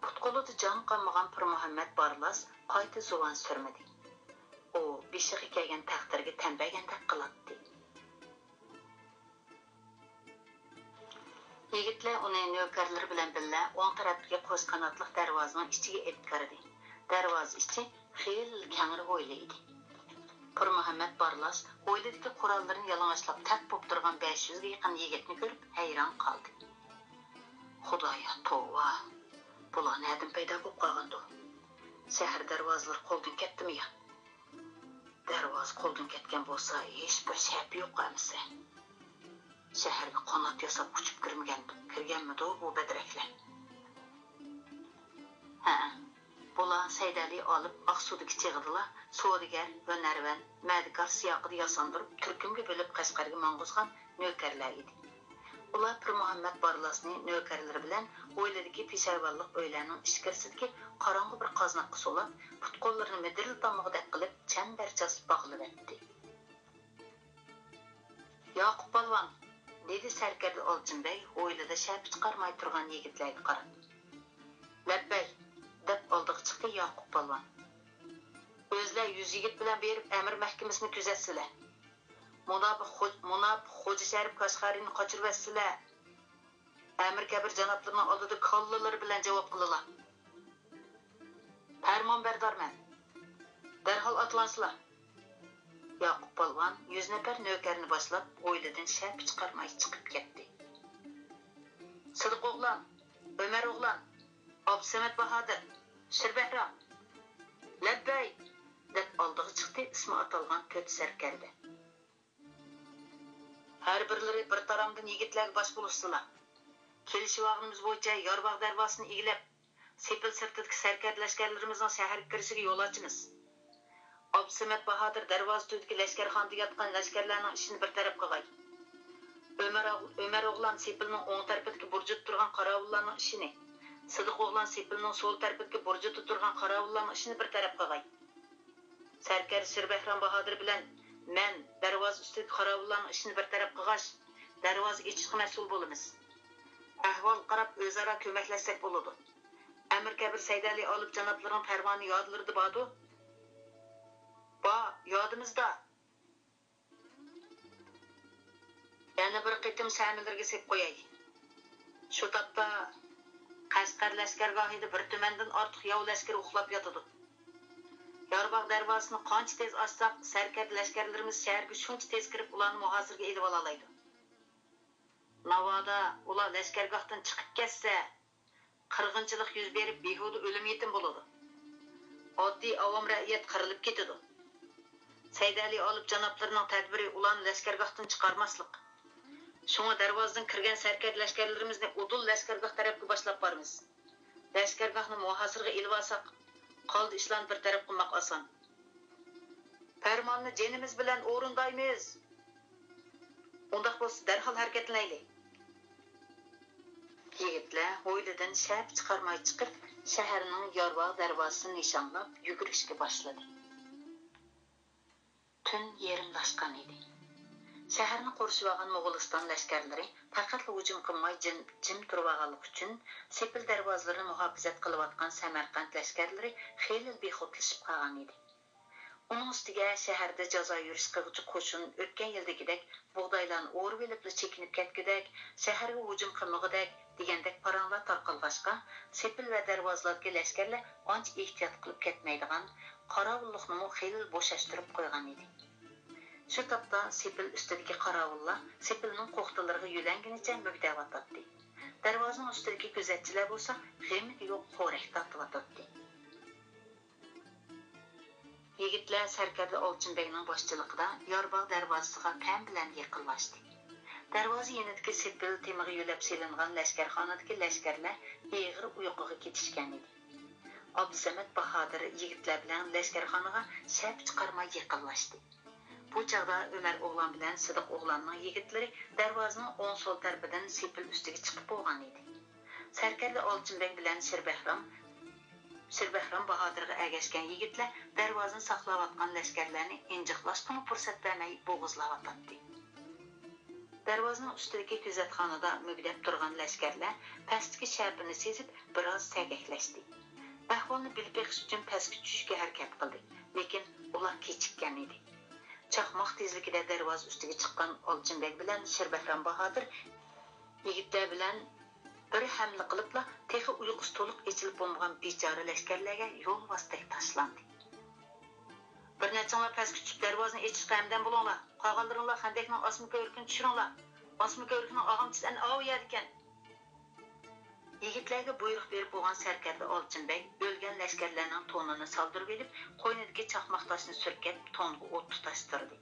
پۇت-قولىدا جان قالمىغان پىرمۇھەممەد بارلاس قايتا زۇۋان سۈرمىدى. ئۇ بېشىغا كەلگەن تەقدىرگە تەن بەرگەندەك قىلاتتى. يىگىتلەر ئۇنى نۆكەرلىرى بىلەن بىللە ئوڭ تەرەپتىكى قوش قاناتلىق دەرۋازىنىڭ ئىچىگە ئېلىپ كىردى. دەرۋازا ئىچى خېلىلا كەڭرى بويلى ئىدى. پىرمۇھەممەت بارلاس ھويلىدىكى قوراللىرىنى يالىڭاچلاپ تەپ بوپ تۇرغان بەش يۈزگە يېقىن يىگىتنى كۆرۈپ ھەيران قالدى. خۇدايا، توۋا! بۇلار نەدىن پەيدا بوپ قالغاندۇ؟ شەھەر دەرۋازىلىرى قولدىن كەتتىمۇ يا؟ دەرۋازا قولدىن كەتكەن بولسا، ھېچبىر شەپى يوق ئەمىسە. شەھەرگە قانات ياساپ ئۇچۇپ كىرمىگەن، كىرگەنمىدۇ بۇ بەدرەكلەر؟ ھەئە، بۇلار سەيدەلى ئالىپ ئاقسۇدىكى چېغىدىلا سودىگەر، ھۈنەرۋەن، مەدىكار سىياقىدا ياساندۇرۇپ، تۈركۈمگە بۆلۈپ قەشقەرگە ماڭغۇزغان نۆكەرلەر ئىدى. ئۇلار پىرمۇھەممەت بارلاسنى نۆكەرلىرى بىلەن ھويلىدىكى پېشاۋانلىق ئۆيلەرنىڭ ئىچكىرىسىدىكى قاراڭغۇ بىر قازناققا سولاپ، پۇت-قوللىرىنى مىدىرلىتالمىغۇدەك قىلىپ، چەمبەرچاس باغلىۋەتتى. ياقۇپ پالۋان، دېدى سەركەردە ئالچىن بەگ ھويلىدا شەپە چىقارماي تۇرغان يىگىتلەرگە قاراپ. لەببەي، دەپ ئالدىغا چىقتى ياقۇپ پالۋان. ئۆزلەر يۈز يىگىت بىلەن بېرىپ ئەمىر مەھكىمىسىنى كۆزەتسىلە. مۇناپىق خو-، مۇناپىق خوجا شەرىپ كاشغەرىنى قاچۇرۇۋەتسىلە. ئەمىر كەبىر جانابلىرىنىڭ ئالدىدا كاللىلىرى بىلەن جاۋاب قىلىلا. پەرمانبەردارمەن. دەرھال ئاتلانسىلا. ياقۇپ پالۋان يۈز نەپەر نۆكەرنى باشلاپ، ھويلىدىن شەپە چىقارماي چىقىپ كەتتى. سىدىق ئوغلان، ئۆمەر ئوغلان، ئابدۇسەمەت باھادىر، شىربەھرام، لەببەي! دەپ ئالدىغا چىقتى ئىسمى ئاتالغان تۆت سەركەردە. ھەر بىرلىرى بىر تارامدىن يىگىتلەرگە باش بولۇشسىلا. كېلىشىۋالغىنىمىز بويىچە يارباغ دەرۋازىسىنى ئىگىلەپ، سېپىل سىرتىدىكى سەركەردە لەشكەرلىرىمىزنىڭ شەھەرگە كىرىشىگە يول ئاچىمىز. ئابدۇسەمەت باھادىر دەرۋازا تۈۋىدىكى لەشكەرخانىدا ياتقان لەشكەرلەرنىڭ ئىشىنى بىر تەرەپ قىلغاي. ئۆمەر ئوغ-، ئۆمەر ئوغلان سېپىلنىڭ ئوڭ تەرىپىدىكى بۇرجىدا تۇرغان قاراۋۇللارنىڭ ئىشىنى، سىدىق ئوغلان سېپىلنىڭ سول تەرىپىدىكى بۇرجىدا تۇرغان قاراۋۇللارنىڭ ئىشىنى بىر تەرەپ قىلغاي. سەركەردە شىربەھرام باھادىر بىلەن مەن دەرۋازا ئۈستىدىكى قاراۋۇللارنىڭ ئىشىنى بىر تەرەپ قىلغاچ، دەرۋازا ئېچىشقا مەسئۇل بولىمىز. ئەھۋالغا قاراپ ئۆزئارا كۆمەكلەشسەك بولىدۇ. ئەمىر كەبىر سەيدەلى ئالىپ جانابلىرىنىڭ پەرمانى يادلىرىدا باردۇ؟ بار، يادىمىزدا. يەنە بىر قېتىم سەمىلىرىگە سېلىپ قوياي. شۇ تاپتا قەشقەر لەشكەرگاھىدا بىر تۈمەندىن ئارتۇق ياۋ لەشكىرى ئۇخلاپ ياتىدۇ. يارباغ دەرۋازىسىنى قانچە تېز ئاچساق، سەركەردە لەشكەرلىرىمىز شەھەرگە شۇنچە تېز كىرىپ، ئۇلارنى مۇھاسىرىگە ئېلىۋالالايدۇ. ناۋادا ئۇلار لەشكەرگاھتىن چىقىپ كەتسە، قىرغىنچىلىق يۈز بېرىپ، بىھۇدە ئۆلۈم-يېتىم بولىدۇ. ئاددىي ئاۋام رەئىيەت قىرىلىپ كېتىدۇ. سەيدەلى ئالىپ جانابلىرىنىڭ تەدبىرى ئۇلارنى لەشكەرگاھتىن چىقارماسلىق. شۇڭا دەرۋازىدىن كىرگەن سەركەردە لەشكەرلىرىمىزنى ئۇدۇل لەشكەرگاھ تەرەپكە باشلاپ بارىمىز. لەشكەرگاھنى مۇھاسىرىگە ئېلىۋالساق، قالدى ئىشلارنى بىر تەرەپ قىلماق ئاسان. پەرماننى جېنىمىز بىلەن ئورۇندايمىز. ئۇنداق بولسا، دەرھال ھەرىكەتلىنەيلى. يىگىتلەر ھويلىدىن شەپە چىقارماي چىقىپ، شەھەرنىڭ يارباغ دەرۋازىسىنى نىشانلاپ يۈگۈرۈشكە باشلىدى. تۈن يېرىملاشقان ئىدى. شەھەرنى قورشىۋالغان موغۇلىستان لەشكەرلىرى پەقەتلا ھۇجۇم قىلماي جىم، جىم تۇرۇۋالغانلىقى ئۈچۈن، سېپىل دەرۋازىلىرىنى مۇھاپىزەت قىلىۋاتقان سەمەرقەنت لەشكەرلىرى خېلى بىخۇدلىشىپ قالغان ئىدى. ئۇنىڭ ئۈستىگە شەھەردە جازا يۈرۈش قىلغۇچى قوشۇن ئۆتكەن يىلدىكىدەك بۇغدايلارنى ئورىۋېلىپلا چېكىنىپ كەتكۈدەك، شەھەرگە ھۇجۇم قىلمىغۇدەك دېگەندەك پاراڭلار تارقالغاچقا، سېپىل ۋە دەرۋازىلاردىكى لەشكەرلەر ئانچە ئېھتىيات قىلىپ كەتمەيدىغان، قاراۋۇللۇقنىمۇ خېلى بوشاشتۇرۇپ قويغان ئىدى. شۇ تاپتا سېپىل ئۈستىدىكى قاراۋۇللار سېپىلنىڭ قوختىلىرىغا يۆلەنگىنىچە مۈگدەۋاتاتتى. دەرۋازىنىڭ ئۈستىدىكى كۆزەتچىلەر بولسا غېمى يوق خورەك تارتىۋاتاتتى. يىگىتلەر سەركەردە ئالچىن بەگنىڭ باشچىلىقىدا يارباغ دەرۋازىسىغا تەم بىلەن يېقىنلاشتى. دەرۋازا يېنىدىكى سېپىل تېمىغا يۆلەپ سېلىنغان لەشكەرخانىدىكى لەشكەرلەر ئېغىر ئۇيقۇغا كېتىشكەن ئىدى. ئابدۇسەمەت باھادىر يىگىتلەر بىلەن لەشكەرخانىغا شەپە چىقارماي يېقىنلاشتى. بۇ چاغدا ئۆمەر ئوغلان بىلەن سىدىق ئوغلاننىڭ يىگىتلىرى دەرۋازىنىڭ ئوڭ سول تەرىپىدىن سېپىل ئۈستىگە چىقىپ بولغان ئىدى. سەركەردە ئالچىن بەگ بىلەن شىربەھرام، شىربەھرام باھادىرغا ئەگەشكەن يىگىتلەر دەرۋازىنى ساقلاۋاتقان لەشكەرلەرنى ئىنجىقلاشقىمۇ پۇرسەت بەرمەي بوغۇزلاۋاتاتتى. دەرۋازىنىڭ ئۈستىدىكى كۆزەتخانىدا مۈگدەپ تۇرغان لەشكەرلەر پەستىكى شەپىنى سېزىپ، بىراز سەگەكلەشتى. ئەھۋالنى بىلىپ بېقىش ئۈچۈن پەسكە چۈشۈشكە ھەرىكەت قىلدى، لېكىن ئۇلار كېچىككەن ئىدى. چاقماق تېزلىكىدە دەرۋازا ئۈستىگە چىققان ئالچىن بەگ بىلەن شىربەھرام باھادىر يىگىتلەر بىلەن بىر ھەملە قىلىپلا، تېخى ئۇيقۇسى تولۇق ئېچىلىپ بولمىغان بىچارە لەشكەرلەرگە يولۋاستەك تاشلاندى. بىر نەچچىڭلار پەسكە چۈشۈپ، دەرۋازىنى ئېچىشقا ھەمدەم بولۇڭلار. قالغانلىرىڭلار خەندەكنىڭ ئاستما كۆۋرۈكىنى چۈشۈرۈڭلار. ئاستما كۆۋرۈكنىڭ ئاغامچىسى ئەنە ئاۋۇ يەردىكەن. يىگىتلەرگە بۇيرۇق بېرىپ بولغان سەركەردە ئالچىن بەگ ئۆلگەن لەشكەرلەرنىڭ تونىنى سالدۇرۇۋېلىپ، قوينىدىكى چاقماق تاشنى سۈركەپ، تونغا ئوت تۇتاشتۇردى.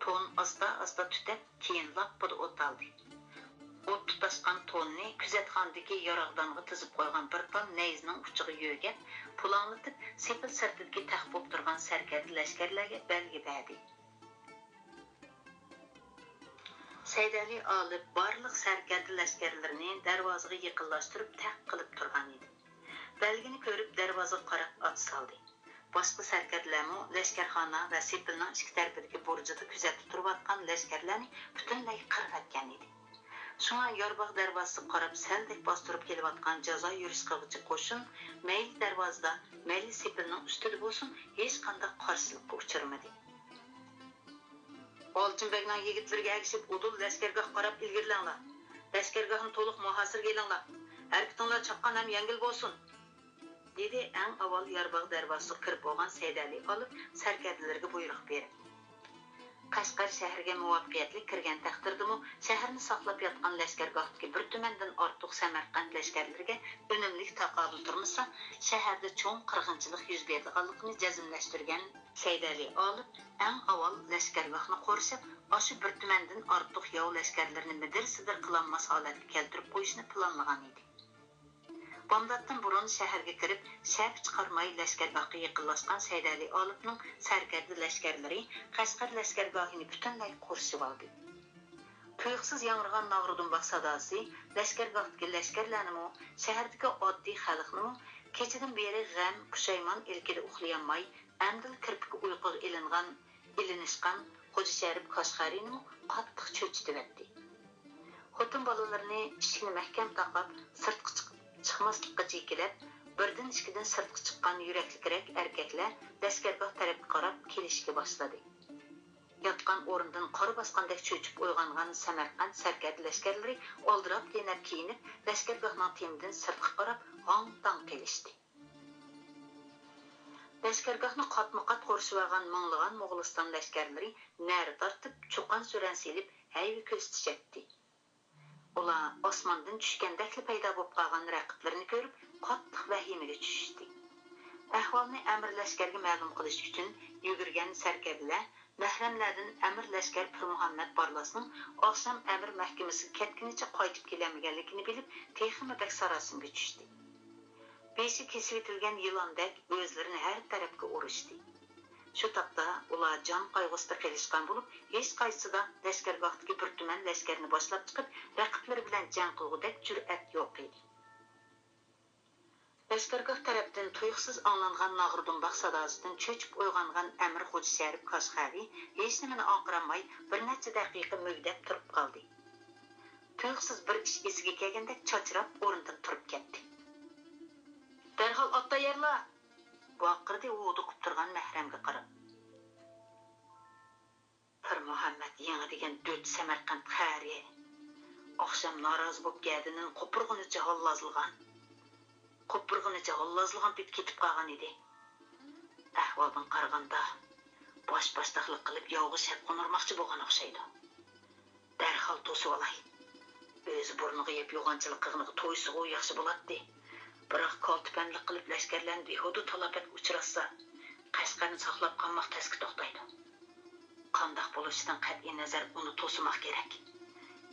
تون ئاستا-ئاستا تۈتەپ، كېيىن لاپپىدە ئوت ئالدى. ئوت تۇتاشقان توننى كۆزەتخانىدىكى ياراغدانغا تىزىپ قويغان بىر تال نەيزىنىڭ ئۇچىغا يۆگەپ، پۇلاڭلىتىپ، سېپىل سىرتىدىكى تەخت بولۇپ تۇرغان سەركەردە لەشكەرلەرگە بەلگە بەردى. سەيدەلى ئالىپ بارلىق سەركەردە لەشكەرلىرىنى دەرۋازىغا يېقىنلاشتۇرۇپ تەق قىلىپ تۇرغان ئىدى. بەلگىنى كۆرۈپ، دەرۋازىغا قاراپ ئات سالدى. باشقا سەركەردىلەرمۇ لەشكەرخانا ۋە سېپىلنىڭ ئىككى تەرىپىدىكى بۇرجىدا كۆزەتتە تۇرۇۋاتقان لەشكەرلەرنى پۈتۈنلەي قىرىۋەتكەن ئىدى. شۇڭا يارباغ دەرۋازىسىغا قاراپ سەلدەك باستۇرۇپ كېلىۋاتقان جازا يۈرۈش قىلغۇچى قوشۇن مەيلى دەرۋازىدا، مەيلى سېپىلنىڭ ئۈستىدە بولسۇن، ھېچقانداق قارشىلىققا ئۇچرىمىدى. ئالچىن بەگنىڭ يىگىتلىرىگە ئەگىشىپ، ئۇدۇل لەشكەرگاھقا قاراپ ئىلگىرىلەڭلار. لەشكەرگاھنى تولۇق مۇھاسىرىگە ئېلىڭلار. ھەرىكىتىڭلار چاققان ھەم يەڭگىل بولسۇن، دېدى ئەڭ ئاۋۋال يارباغ دەرۋازىسىغا كىرىپ بولغان سەيدەلى ئالىپ سەركەردىلىرىگە بۇيرۇق بېرىپ. قەشقەر شەھىرىگە مۇۋەپپەقىيەتلىك كىرگەن تەقدىردىمۇ، شەھەرنى ساقلاپ ياتقان لەشكەرگاھتىكى بىر تۈمەندىن ئارتۇق سەمەرقەنت لەشكەرلىرىگە ئۈنۈملۈك تاقابىل تۇرمىسا، شەھەردە چوڭ قىرغىنچىلىق يۈز بېرىدىغانلىقىنى جەزملەشتۈرگەن سەيدەلى ئالىپ ئەڭ ئاۋۋال لەشكەرگاھنى قورشاپ، ئاشۇ بىر تۈمەندىن ئارتۇق ياۋ لەشكەرلىرىنى مىدىر-سىدىر قىلالماس ھالەتكە كەلتۈرۈپ قويۇشنى پىلانلىغان ئىدى. بامداتتىن بۇرۇن شەھەرگە كىرىپ، شەپە چىقارماي لەشكەرگاھقا يېقىنلاشقان سەيدەلى ئالىپنىڭ سەركەردە لەشكەرلىرى قەشقەر لەشكەرگاھىنى پۈتۈنلەي قورشىۋالدى. تۇيۇقسىز ياڭرىغان ناغرا دۇمباق ساداسى لەشكەرگاھتىكى لەشكەرلەرنىمۇ، شەھەردىكى ئاددىي خەلقنىمۇ، كېچىدىن بېرى غەم، پۇشايمان ئىلكىدە ئۇخلىيالماي، ئەمدىلا كىرپىكى ئۇيقۇغا ئېلىنغان، ئېلىنىشقان خوجا شەرىپ كاشغەرىنىمۇ قاتتىق چۆچۈتۈۋەتتى. خوتۇن بالىلىرىنى ئىشىكنى مەھكەم تاقاپ، سىرتقا چىق-، چىقماسلىققا جېكىلەپ، بىردىن ئىككىدىن سىرتقا چىققان يۈرەكلىكرەك ئەركەكلەر لەشكەرگاھ تەرەپكە قاراپ كېلىشكە باشلىدى. ياتقان ئورنىدىن قار باسقاندەك چۆچۈپ ئويغانغان سەمەرقەنت سەركەردە لەشكەرلىرى ئالدىراپ-دېنەپ كىيىنىپ، لەشكەرگاھنىڭ تېمىدىن سىرتقا قاراپ ھاڭ-تاڭ قېلىشتى. لەشكەرگاھنى قاتمۇ قات قورشىۋالغان مىڭلىغان موغۇلىستان لەشكەرلىرى نەرە تارتىپ، چۇقان-سۈرەن سېلىپ ھەيۋە كۆرسىتىشەتتى. ئۇلار ئاسماندىن چۈشكەندەكلا پەيدا بولۇپ قالغان رەقىبلىرىنى كۆرۈپ، قاتتىق ۋەھىمىگە چۈشۈشتى. ئەھۋالنى ئەمىر لەشكەرگە مەلۇم قىلىش ئۈچۈن يۈگۈرگەن سەركەردىلەر مەھرەملەردىن ئەمىر لەشكەر پىرمۇھەممەد بارلاسنىڭ ئاخشام ئەمىر مەھكىمىسىگە كەتكىنىچە قايتىپ كېلەلمىگەنلىكىنى بىلىپ، تېخىمۇ بەك ساراسىمىگە چۈشتى. بېشى كېسىۋېتىلگەن يىلاندەك ئۆزلىرىنى ھەر تەرەپكە ئۇرۇشتى. شۇ تاپتا ئۇلار جان قايغۇسىدا قېلىشقان بولۇپ، ھېچقايسىسىدا لەشكەرگاھتىكى بىر تۈمەن لەشكەرنى باشلاپ چىقىپ، رەقىبلىرى بىلەن جەڭ قىلغۇدەك جۈرئەت يوق ئىدى. لەشكەرگاھ تەرەپتىن تۇيۇقسىز ئاڭلانغان ناغرا دۇمباق ساداسىدىن چۆچۈپ ئويغانغان ئەمىر خوجا شەرىپ كاشغەرى ھېچنېمىنى ئاڭقىرالماي، بىر نەچچە دەقىقە مۈگدەپ تۇرۇپ قالدى. تۇيۇقسىز بىر ئىش ئېسىگە كەلگەندەك چاچراپ ئورنىدىن تۇرۇپ كەتتى. دەرھال ئات تەييارلا! ۋارقىرىدى ئۇ ھودۇقۇپ تۇرغان مەھرەمگە قاراپ. پىرمۇھەممەد يېڭى دېگەن دۆت سەمەرقەنت خەرى ئاخشام نارازى بولۇپ گەدىنىنى قوپۇرغىنىچە ھاللازلىغان، قوپۇرغىنىچە ھاللازلىغان پېتى كېتىپ قالغان ئىدى. ئەھۋالدىن قارىغاندا، باش-باشتاقلىق قىلىپ ياۋغا شەپقۇن ئۇرماقچى بولغان ئوخشايدۇ. دەرھال توسۇۋالاي. ئۆزى بۇرنىغا يەپ يوغانچىلىق قىلغىنىغا تويسىغۇ ياخشى بولاتتى. بىراق كالتە-پەندلىك قىلىپ لەشكەرلەرنى بىھۇدە تالاپەتكە ئۇچراتسا، قەشقەرنى ساقلاپ قالماق تەسكە توختايدۇ. قانداق بولۇشىدىن قەتئىينەزەر ئۇنى توسىماق كېرەك.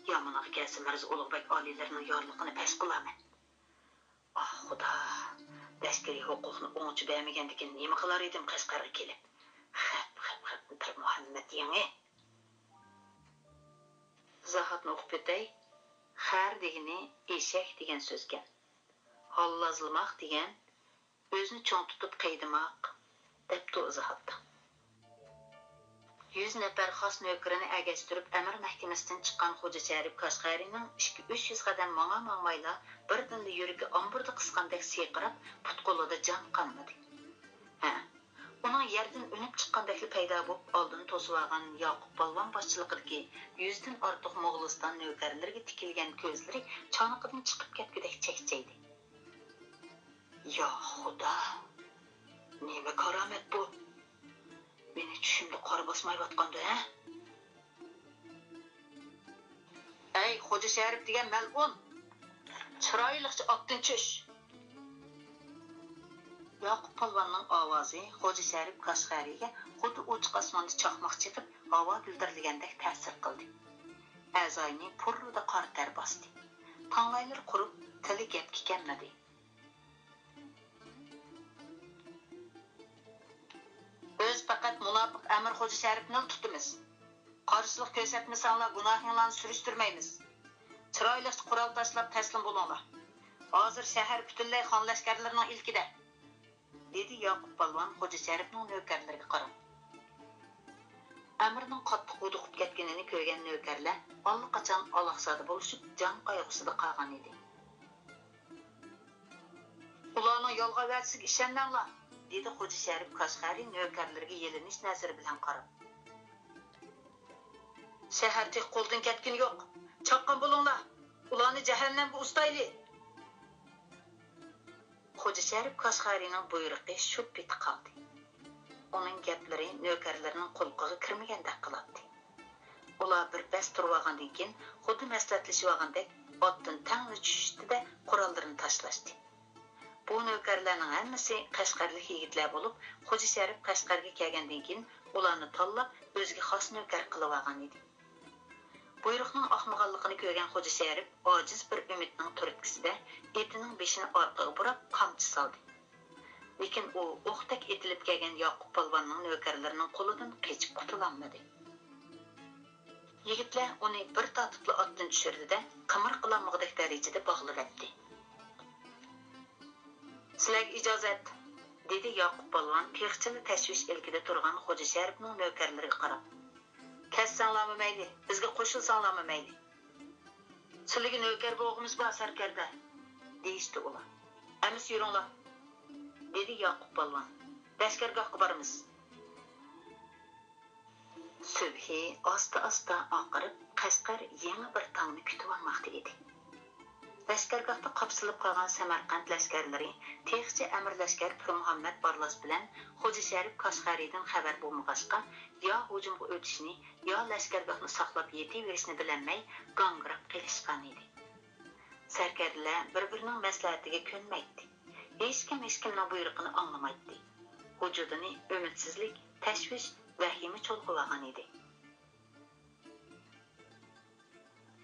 يامىنىغا كەلسە مىرزا ئۇلۇغبەگ ئالىيلىرىنىڭ يارلىقىنى پەش قىلارمەن. ئاھ، خۇدا! لەشكىرىي ھوقۇقنى ئوڭچە بەرمىگەندىكىن نېمە قىلار ئىدىم قەشقەرگە كېلىپ؟ خەپ، خەپ، خەپ، پىرمۇھەممەت يېڭى. ئىزاھاتنى ئوقۇپ ئۆتەي. خەر دېگىنى ئېشەك دېگەن سۆزكەن. ھاللازلىماق دېگەن ئۆزىنى چوڭ تۇتۇپ قىينىماق، دەپتۇ ئىزاھاتتا. يۈز نەپەر خاس نۆكىرىنى ئەگەشتۈرۈپ، ئەمىر مەھكىمىسىدىن چىققان خوجا شەرىپ كاشغەرىنىڭ ئىككى، ئۈچ يۈز قەدەم ماڭا-ماڭمايلا، بىردىنلا يۈرىكى ئامبۇردا قىسقاندەك سىرقىراپ، پۇت-قولىدا جان قالمىدى. ھە، ئۇنىڭ يەردىن ئۈنۈپ چىققاندەكلا پەيدا بولۇپ، ئالدىنى توسۇۋالغان ياقۇپ پالۋان باشچىلىقىدىكى يۈزدىن ئارتۇق موغۇلىستان نۆكەرلىرىگە تىكىلگەن كۆزلىرى چانىقىدىن چىقىپ كەتكۈدەك چەكچەيدى. يا خۇدا! نېمە كارامەت بۇ؟ قارا باسمايۋاتقاندۇ، ھە؟ ئەي، خوجا شەرىپ دېگەن مەلئۇن! چىرايلىقچە ئاتتىن چۈش! ياقۇپ پالۋاننىڭ ئاۋازى خوجا شەرىپ كاشغەرىگە خۇددى ئوچۇق ئاسماندا چاقماق چېقىپ، ھاۋا گۈلدۈرلىگەندەك تەسىر قىلدى. ئەزاينى پۇررىدا قارا تەر باستى. تاڭلايلىرى قۇرۇپ، تىلى گەپكە كەلمىدى. بىز پەقەت مۇناپىق ئەمىر خوجا شەرىپنىلا تۇتىمىز. قارشىلىق كۆرسەتمىسەڭلار، گۇناھىڭلارنى سۈرۈشتۈرمەيمىز. چىرايلىقچە قورال تاشلاپ تەسلىم بولۇڭلار. ھازىر شەھەر پۈتۈنلەي خان لەشكەرلىرىنىڭ ئىلكىدە، دېدى ياقۇپ پالۋان خوجا شەرىپنىڭ نۆكەرلىرىگە قاراپ. ئەمىرنىڭ قاتتىق ھودۇقۇپ كەتكىنىنى كۆرگەن نۆكەرلەر ئاللىقاچان ئالاقزادە بولۇشۇپ، جان قايغۇسىدا قالغان ئىدى. ئۇلارنىڭ يالغان ۋەدىسىگە ئىشەنمەڭلار، دېدى خوجا شەرىپ كاشغەرى نۆكەرلىرىگە يېلىنىش نەزىرى بىلەن قاراپ. شەھەر تېخى قولدىن كەتكىنى يوق. چاققان بولۇڭلار، ئۇلارنى جەھەننەمگە ئۇزىتايلى! خوجا شەرىپ كاشغەرىنىڭ بۇيرۇقى شۇ پېتى قالدى. ئۇنىڭ گەپلىرى نۆكەرلىرىنىڭ قۇلىقىغا كىرمىگەندەك قىلاتتى. ئۇلار بىر پەس تۇرۇۋالغاندىن كېيىن، خۇددى مەسلىھەتلىشىۋالغاندەك، ئاتتىن تەڭلا چۈشۈشتى-دە، قوراللىرىنى تاشلاشتى. بۇ نۆكەرلەرنىڭ ھەممىسى قەشقەرلىك يىگىتلەر بولۇپ، خوجا شەرىپ قەشقەرگە كەلگەندىن كېيىن، ئۇلارنى تاللاپ، ئۆزىگە خاس نۆكەر قىلىۋالغان ئىدى. بۇيرۇقنىڭ ئاقمىغانلىقىنى كۆرگەن خوجا شەرىپ ئاجىز بىر ئۈمىدنىڭ تۈرتكىسىدە ئېتىنىڭ بېشىنى ئارقىغا بۇراپ قامچا سالدى. لېكىن ئۇ ئوقتەك ئېتىلىپ كەلگەن ياقۇپ پالۋاننىڭ نۆكەرلىرىنىڭ قولىدىن قېچىپ قۇتۇلالمىدى. يىگىتلەر ئۇنى بىر تارتىپلا ئاتتىن چۈشۈردى-دە، قىمىر قىلالمىغۇدەك دەرىجىدە باغلىۋەتتى. سىلەرگە ئىجازەت، دېدى ياقۇپ پالۋان تېخىچىلا تەشۋىش ئىلكىدە تۇرغان خوجا شەرىپنىڭ نۆكەرلىرىگە قاراپ. كەتسەڭلارمۇ مەيلى، بىزگە قوشۇلساڭلارمۇ مەيلى. سىلىگە نۆكەر بولغۇمىز بار، سەركەردە، دېيىشتى ئۇلار. ئەمىسە يۈرۈڭلار، دېدى ياقۇپ پالۋان. لەشكەرگاھقا بارىمىز. سۈبھى ئاستا-ئاستا ئاقىرىپ، قەشقەر يېڭى بىر تاڭنى كۈتۈۋالماقتا ئىدى. لەشكەرگاھتا قاپسىلىپ قالغان سەمەرقەنت لەشكەرلىرى تېخىچە ئەمىر لەشكەر پىرمۇھەممەد بارلاس بىلەن خوجا شەرىپ كاشغەرىدىن خەۋەر بولمىغاچقا، يا ھۇجۇمغا ئۆتۈشنى، يا لەشكەرگاھنى ساقلاپ يېتىۋېرىشنى بىلەلمەي گاڭگىراپ قېلىشقانىدى. سەركەردىلەر بىر-بىرىنىڭ مەسلىھەتىگە كۆنمەيتتى. ھېچكىم ھېچكىمنىڭ بۇيرۇقىنى ئاڭلىمايتتى. ۋۇجۇدىنى ئۈمىدسىزلىك، تەشۋىش، ۋەھىمە چۇلغىۋالغان ئىدى.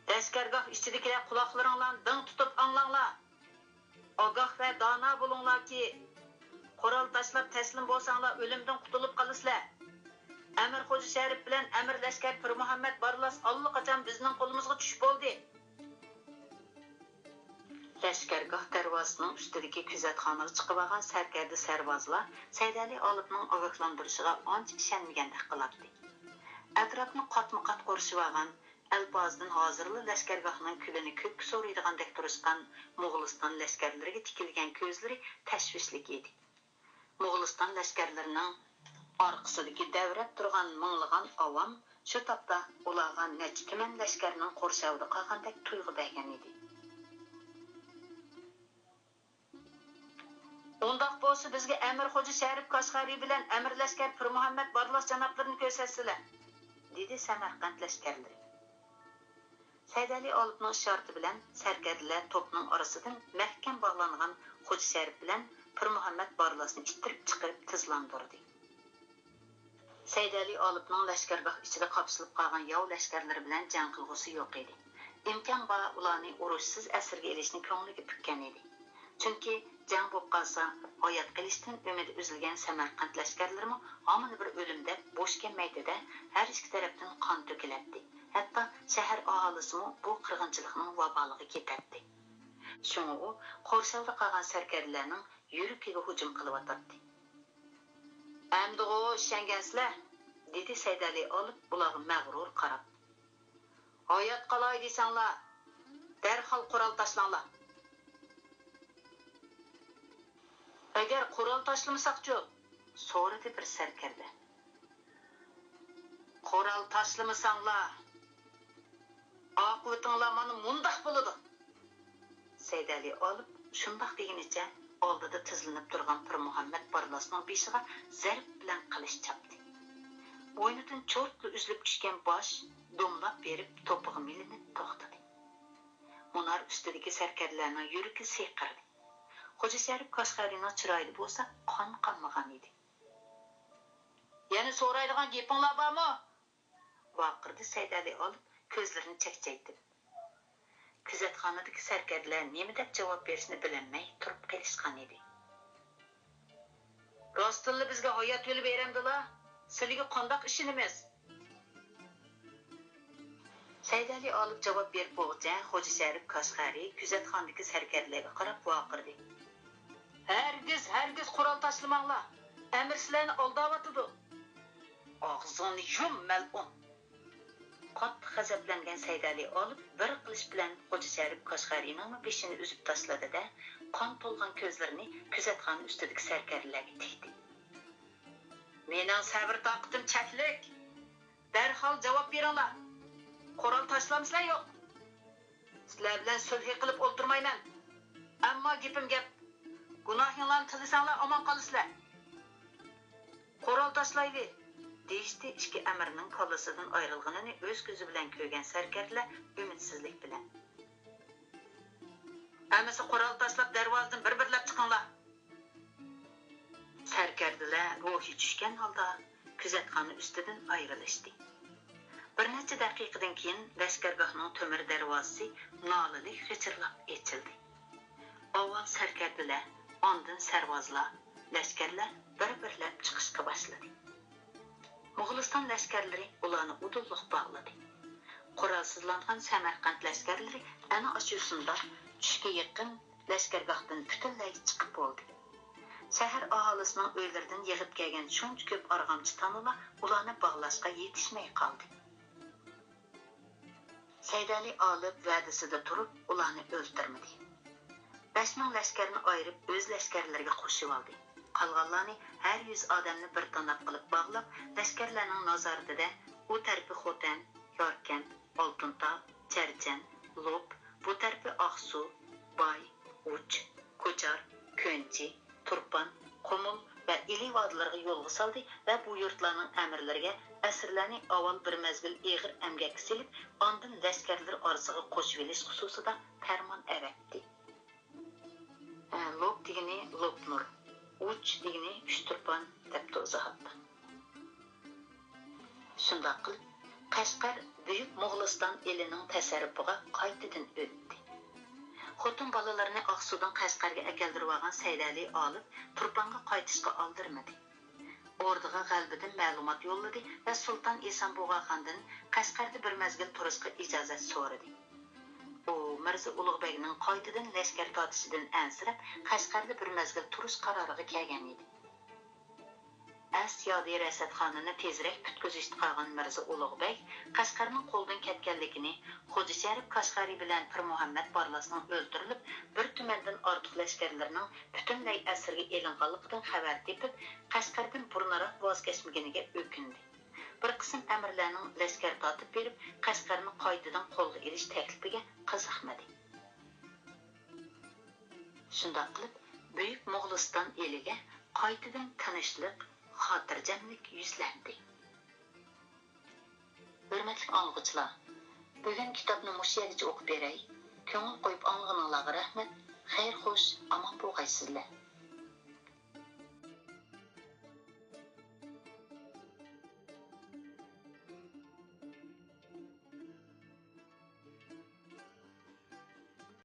لەشكەرگاھ ئىچىدىكىلەر، قۇلاقلىرىڭلارنى دىڭ تۇتۇپ ئاڭلاڭلار! ئاگاھ ۋە دانا بولۇڭلاركى، قورال تاشلاپ تەسلىم بولساڭلار، ئۆلۈمدىن قۇتۇلۇپ قالىسىلەر. ئەمىر خوجا شەرىپ بىلەن ئەمىر لەشكەر پىرمۇھەممەد بارلاس ئاللىقاچان بىزنىڭ قولىمىزغا چۈشۈپ بولدى. لەشكەرگاھ دەرۋازىسىنىڭ ئۈستىدىكى كۆزەتخانىغا چىقىۋالغان سەركەردە سەرۋازلار سەيدەلى ئالىپنىڭ ئاگاھلاندۇرۇشىغا ئانچە ئىشەنمىگەندەك قىلاتتى. ئەتراپنى قاتمۇ قات قورشىۋالغان، ئەلپازىدىن ھازىرلا لەشكەرگاھنىڭ كۈلىنى كۆككە سورۇيدىغاندەك تۇرۇشقان موغۇلىستان لەشكەرلىرىگە تىكىلگەن كۆزلىرى تەشۋىشلىك ئىدى. موغۇلىستان لەشكەرلىرىنىڭ ئارقىسىدىكى دەۋرەپ تۇرغان مىڭلىغان ئاۋام شۇ تاپتا ئۇلارغا نەچچە تۈمەن لەشكەرنىڭ قورشاۋىدا قالغاندەك تۇيغۇ بەرگەن ئىدى. ئۇنداق بولسا، بىزگە ئەمىر خوجا شەرىپ كاشغەرى بىلەن ئەمىر لەشكەر پىرمۇھەممەد بارلاس جانابلىرىنى كۆرسەتسىلە، دېدى سەمەرقەنت لەشكەرلىرى. سەيدەلى ئالىپنىڭ ئىشارىتى بىلەن سەركەردىلەر توپنىڭ ئارىسىدىن مەھكەم باغلانغان خوجا شەرىپ بىلەن پىرمۇھەممەد بارلاسنى ئىتتىرىپ چىقىرىپ تېزلاندۇردى. سەيدەلى ئالىپنىڭ لەشكەرگاھ ئىچىدە قاپسىلىپ قالغان ياۋ لەشكەرلىرى بىلەن جەڭ قىلغۇسى يوق ئىدى. ئىمكان بار ئۇلارنى ئۇرۇشسىز ئەسىرگە ئېلىشنى كۆڭلىگە پۈككەن ئىدى. چۈنكى جەڭ بولۇپ قالسا، ھايات قېلىشتىن ئۈمىدى ئۈزۈلگەن سەمەرقەنت لەشكەرلىرىمۇ ھامىنى بىر ئۆلۈمدەك بوش كەلمەيتتى-دە، ھەر ئىككى تەرەپتىن قان تۆكۈلەتتى. ھەتتا شەھەر ئاھالىسىمۇ بۇ قىرغىنچىلىقنىڭ ۋابالىغا كېتەتتى. شۇڭا ئۇ قورشاۋدا قالغان سەركەردىلەرنىڭ يۈرىكىگە ھۇجۇم قىلىۋاتاتتى. ئەمدىغۇ ئىشەنگەنسىلەر؟ دېدى سەيدەلى ئالىپ ئۇلارغا مەغرۇر قاراپ. ھايات قالاي دېسەڭلار، دەرھال قورال تاشلاڭلار. ئەگەر قورال تاشلىمىساقچۇ؟ سورىدى بىر سەركەردە. قورال تاشلىمىساڭلار، ئاقىۋىتىڭلار مانا مۇنداق بولىدۇ. سەيدەلى ئالىپ شۇنداق دېگىنىچە ئالدىدا تىزلىنىپ تۇرغان پىرمۇھەممەد بارلاسنىڭ بېشىغا زەرب بىلەن قىلىچ چاپتى. بوينىدىن چورتلا ئۈزۈلۈپ چۈشكەن باش دومىلاپ بېرىپ توپىغا مىلىنىپ توختىدى. مۇنار ئۈستىدىكى سەركەردىلەرنىڭ يۈرىكى سىقىردى. خوجا شەرىپ كاشغەرىنىڭ چىرايىدا بولسا قان قالمىغان ئىدى. يەنە سورايدىغان گېپىڭلار بارمۇ؟ ۋارقىرىدى سەيدەلى ئالىپ كۆزلىرىنى چەكچەيتىپ. كۆزەتخانىدىكى سەركەردىلەر نېمە دەپ جاۋاب بېرىشنى بىلەلمەي تۇرۇپ قېلىشقان ئىدى. راستتىنلا بىزگە ھايات يولى بېرەمدىلا؟ سىلىگە قانداق ئىشىنىمىز؟ سەيدەلى ئالىپ جاۋاب بېرىپ بولغۇچە خوجا شەرىپ كاشغەرى كۆزەتخانىدىكى سەركەردىلەرگە قاراپ ۋارقىرىدى. ھەرگىز، ھەرگىز قورال تاشلىماڭلار! ئەمىر سىلەرنى ئالداۋاتىدۇ! ئاغزىڭنى يۇم، مەلئۇن! قاتتىق غەزەپلەنگەن سەيدەلى ئالىپ بىر قىلىچ بىلەن خوجا شەرىپ كاشغەرىنىڭمۇ بېشىنى ئۈزۈپ تاشلىدى-دە، قان تولغان كۆزلىرىنى كۆزەتخانا ئۈستىدىكى سەركەردىلەرگە تىكتى. مېنىڭ سەۋر-تاقىتىم چەكلىك! دەرھال جاۋاب بېرىڭلار! قورال تاشلامسىلەر يوق! سىلەر بىلەن سۈلھى قىلىپ ئولتۇرمايمەن. ئەمما گېپىم گەپ. گۇناھىڭلارنى تىلىسەڭلار ئامان قالىسىلەر. قورال تاشلايلى! دېيىشتى ئىككى ئەمىرنىڭ كاللىسىدىن ئايرىلغىنىنى ئۆز كۆزى بىلەن كۆرگەن سەركەردىلەر ئۈمىدسىزلىك بىلەن. ئەمىسە قورال تاشلاپ دەرۋازىدىن بىر-بىرلەپ چىقىڭلار! سەركەردىلەر روھى چۈشكەن ھالدا كۆزەتخانا ئۈستىدىن ئايرىلىشتى. بىر نەچچە دەقىقىدىن كېيىن لەشكەرگاھنىڭ تۆمۈر دەرۋازىسى نالىلىك غىچىرلاپ ئېچىلدى. ئاۋۋال سەركەردىلەر، ئاندىن سەرۋازلار، لەشكەرلەر بىر-بىرلەپ چىقىشقا باشلىدى. موغۇلىستان لەشكەرلىرى ئۇلارنى ئۇدۇللۇق باغلىدى. قورالسىزلانغان سەمەرقەنت لەشكەرلىرى ئەنە ئاشۇ شۇنداق چۈشكە يېقىن لەشكەرگاھتىن پۈتۈنلەي چىقىپ بولدى. شەھەر ئاھالىسىنىڭ ئۆيلىرىدىن يىغىپ كەلگەن شۇنچە كۆپ ئارغامچا تانىلار ئۇلارنى باغلاشقا يېتىشمەي قالدى. سەيدەلى ئالىپ ۋەدىسىدە تۇرۇپ، ئۇلارنى ئۆلتۈرمىدى. بەش مىڭ لەشكەرنى ئايرىپ، ئۆز لەشكەرلىرىگە قوشۇۋالدى. قالغانلارنى ھەر يۈز ئادەمنى بىر تاناپ قىلىپ باغلاپ، لەشكەرلەرنىڭ نازارىتىدە ئۇ تەرىپى خوتەن، ياركەنت، ئالتۇنتاغ، چەرچەن، لوپ، بۇ تەرىپى ئاقسۇ، باي، ئۇچ، كوچار، كۆنچى، تۇرپان، قۇمۇل ۋە ئىلى ۋادىلىرىغا يولغا سالدى ۋە بۇ يۇرتلارنىڭ ئەمىرلىرىگە ئەسىرلەرنى ئاۋۋال بىر مەزگىل ئېغىر ئەمگەككە سېلىپ، ئاندىن لەشكەرلىرى ئارىسىغا قوشۇۋېلىش خۇسۇسىدا پەرمان ئەۋەتتى. ئە، لوپ دېگىنى لوپنۇر، ئۇچ دېگىنى ئۈچتۇرپان، دەپتۇ ئىزاھاتتا. شۇنداق قىلىپ، قەشقەر بۈيۈك موغۇلىستان ئېلىنىڭ تەسەررۇپىغا قايتىدىن ئۆتتى. خوتۇن بالىلىرىنى ئاقسۇدىن قەشقەرگە ئەكەلدۈرۈۋالغان سەيدەلى ئالىپ تۇرپانغا قايتىشقا ئالدىرىمىدى. ئوردىغا غەلىبىدىن مەلۇمات يوللىدى ۋە سۇلتان ئىسان بۇغاخاندىن قەشقەردە بىر مەزگىل تۇرۇشقا ئىجازەت سورىدى. ئۇ مىرزا ئۇلۇغ بەگنىڭ قايتىدىن لەشكەر تارتىشىدىن ئەنسىرەپ، قەشقەردە بىر مەزگىل تۇرۇش قارارىغا كەلگەن ئىدى. ئەس يادى رەسەتخانىنى تېزرەك پۈتكۈزۈشتە قالغان مىرزا ئۇلۇغ بەگ قەشقەرنىڭ قولىدىن كەتكەنلىكىنى، خوجا شەرىپ كاشغەرى بىلەن پىر مۇھەممەد بارلاسنىڭ ئۆلتۈرۈلۈپ، بىر تۈمەندىن ئارتۇق لەشكەرلىرىنىڭ پۈتۈنلەي ئەسىرگە ئېلىنغانلىقىدىن خەۋەر تېپىپ، قەشقەردىن بۇرۇنراق ۋاز كەچمىگىنىگە ئۆكۈندى. بىر قىسىم ئەمىرلەرنىڭ لەشكەر تارتىپ بېرىپ، قەشقەرنى قايتىدىن قولغا ئېلىش تەكلىپىگە قىزىقمىدى. شۇنداق قىلىپ، بۈيۈك موغۇلىستان ئېلىگە قايتىدىن تىنچلىق، خاتىرجەملىك يۈزلەندى. ھۆرمەتلىك ئاڭلىغۇچىلار، بۈگۈن كىتابنى مۇشۇ يەرگىچە ئوقۇپ بېرەي. كۆڭۈل قويۇپ ئاڭلىغىنىڭلارغا رەھمەت. خەير خوش، ئامان بولغايسىزلەر.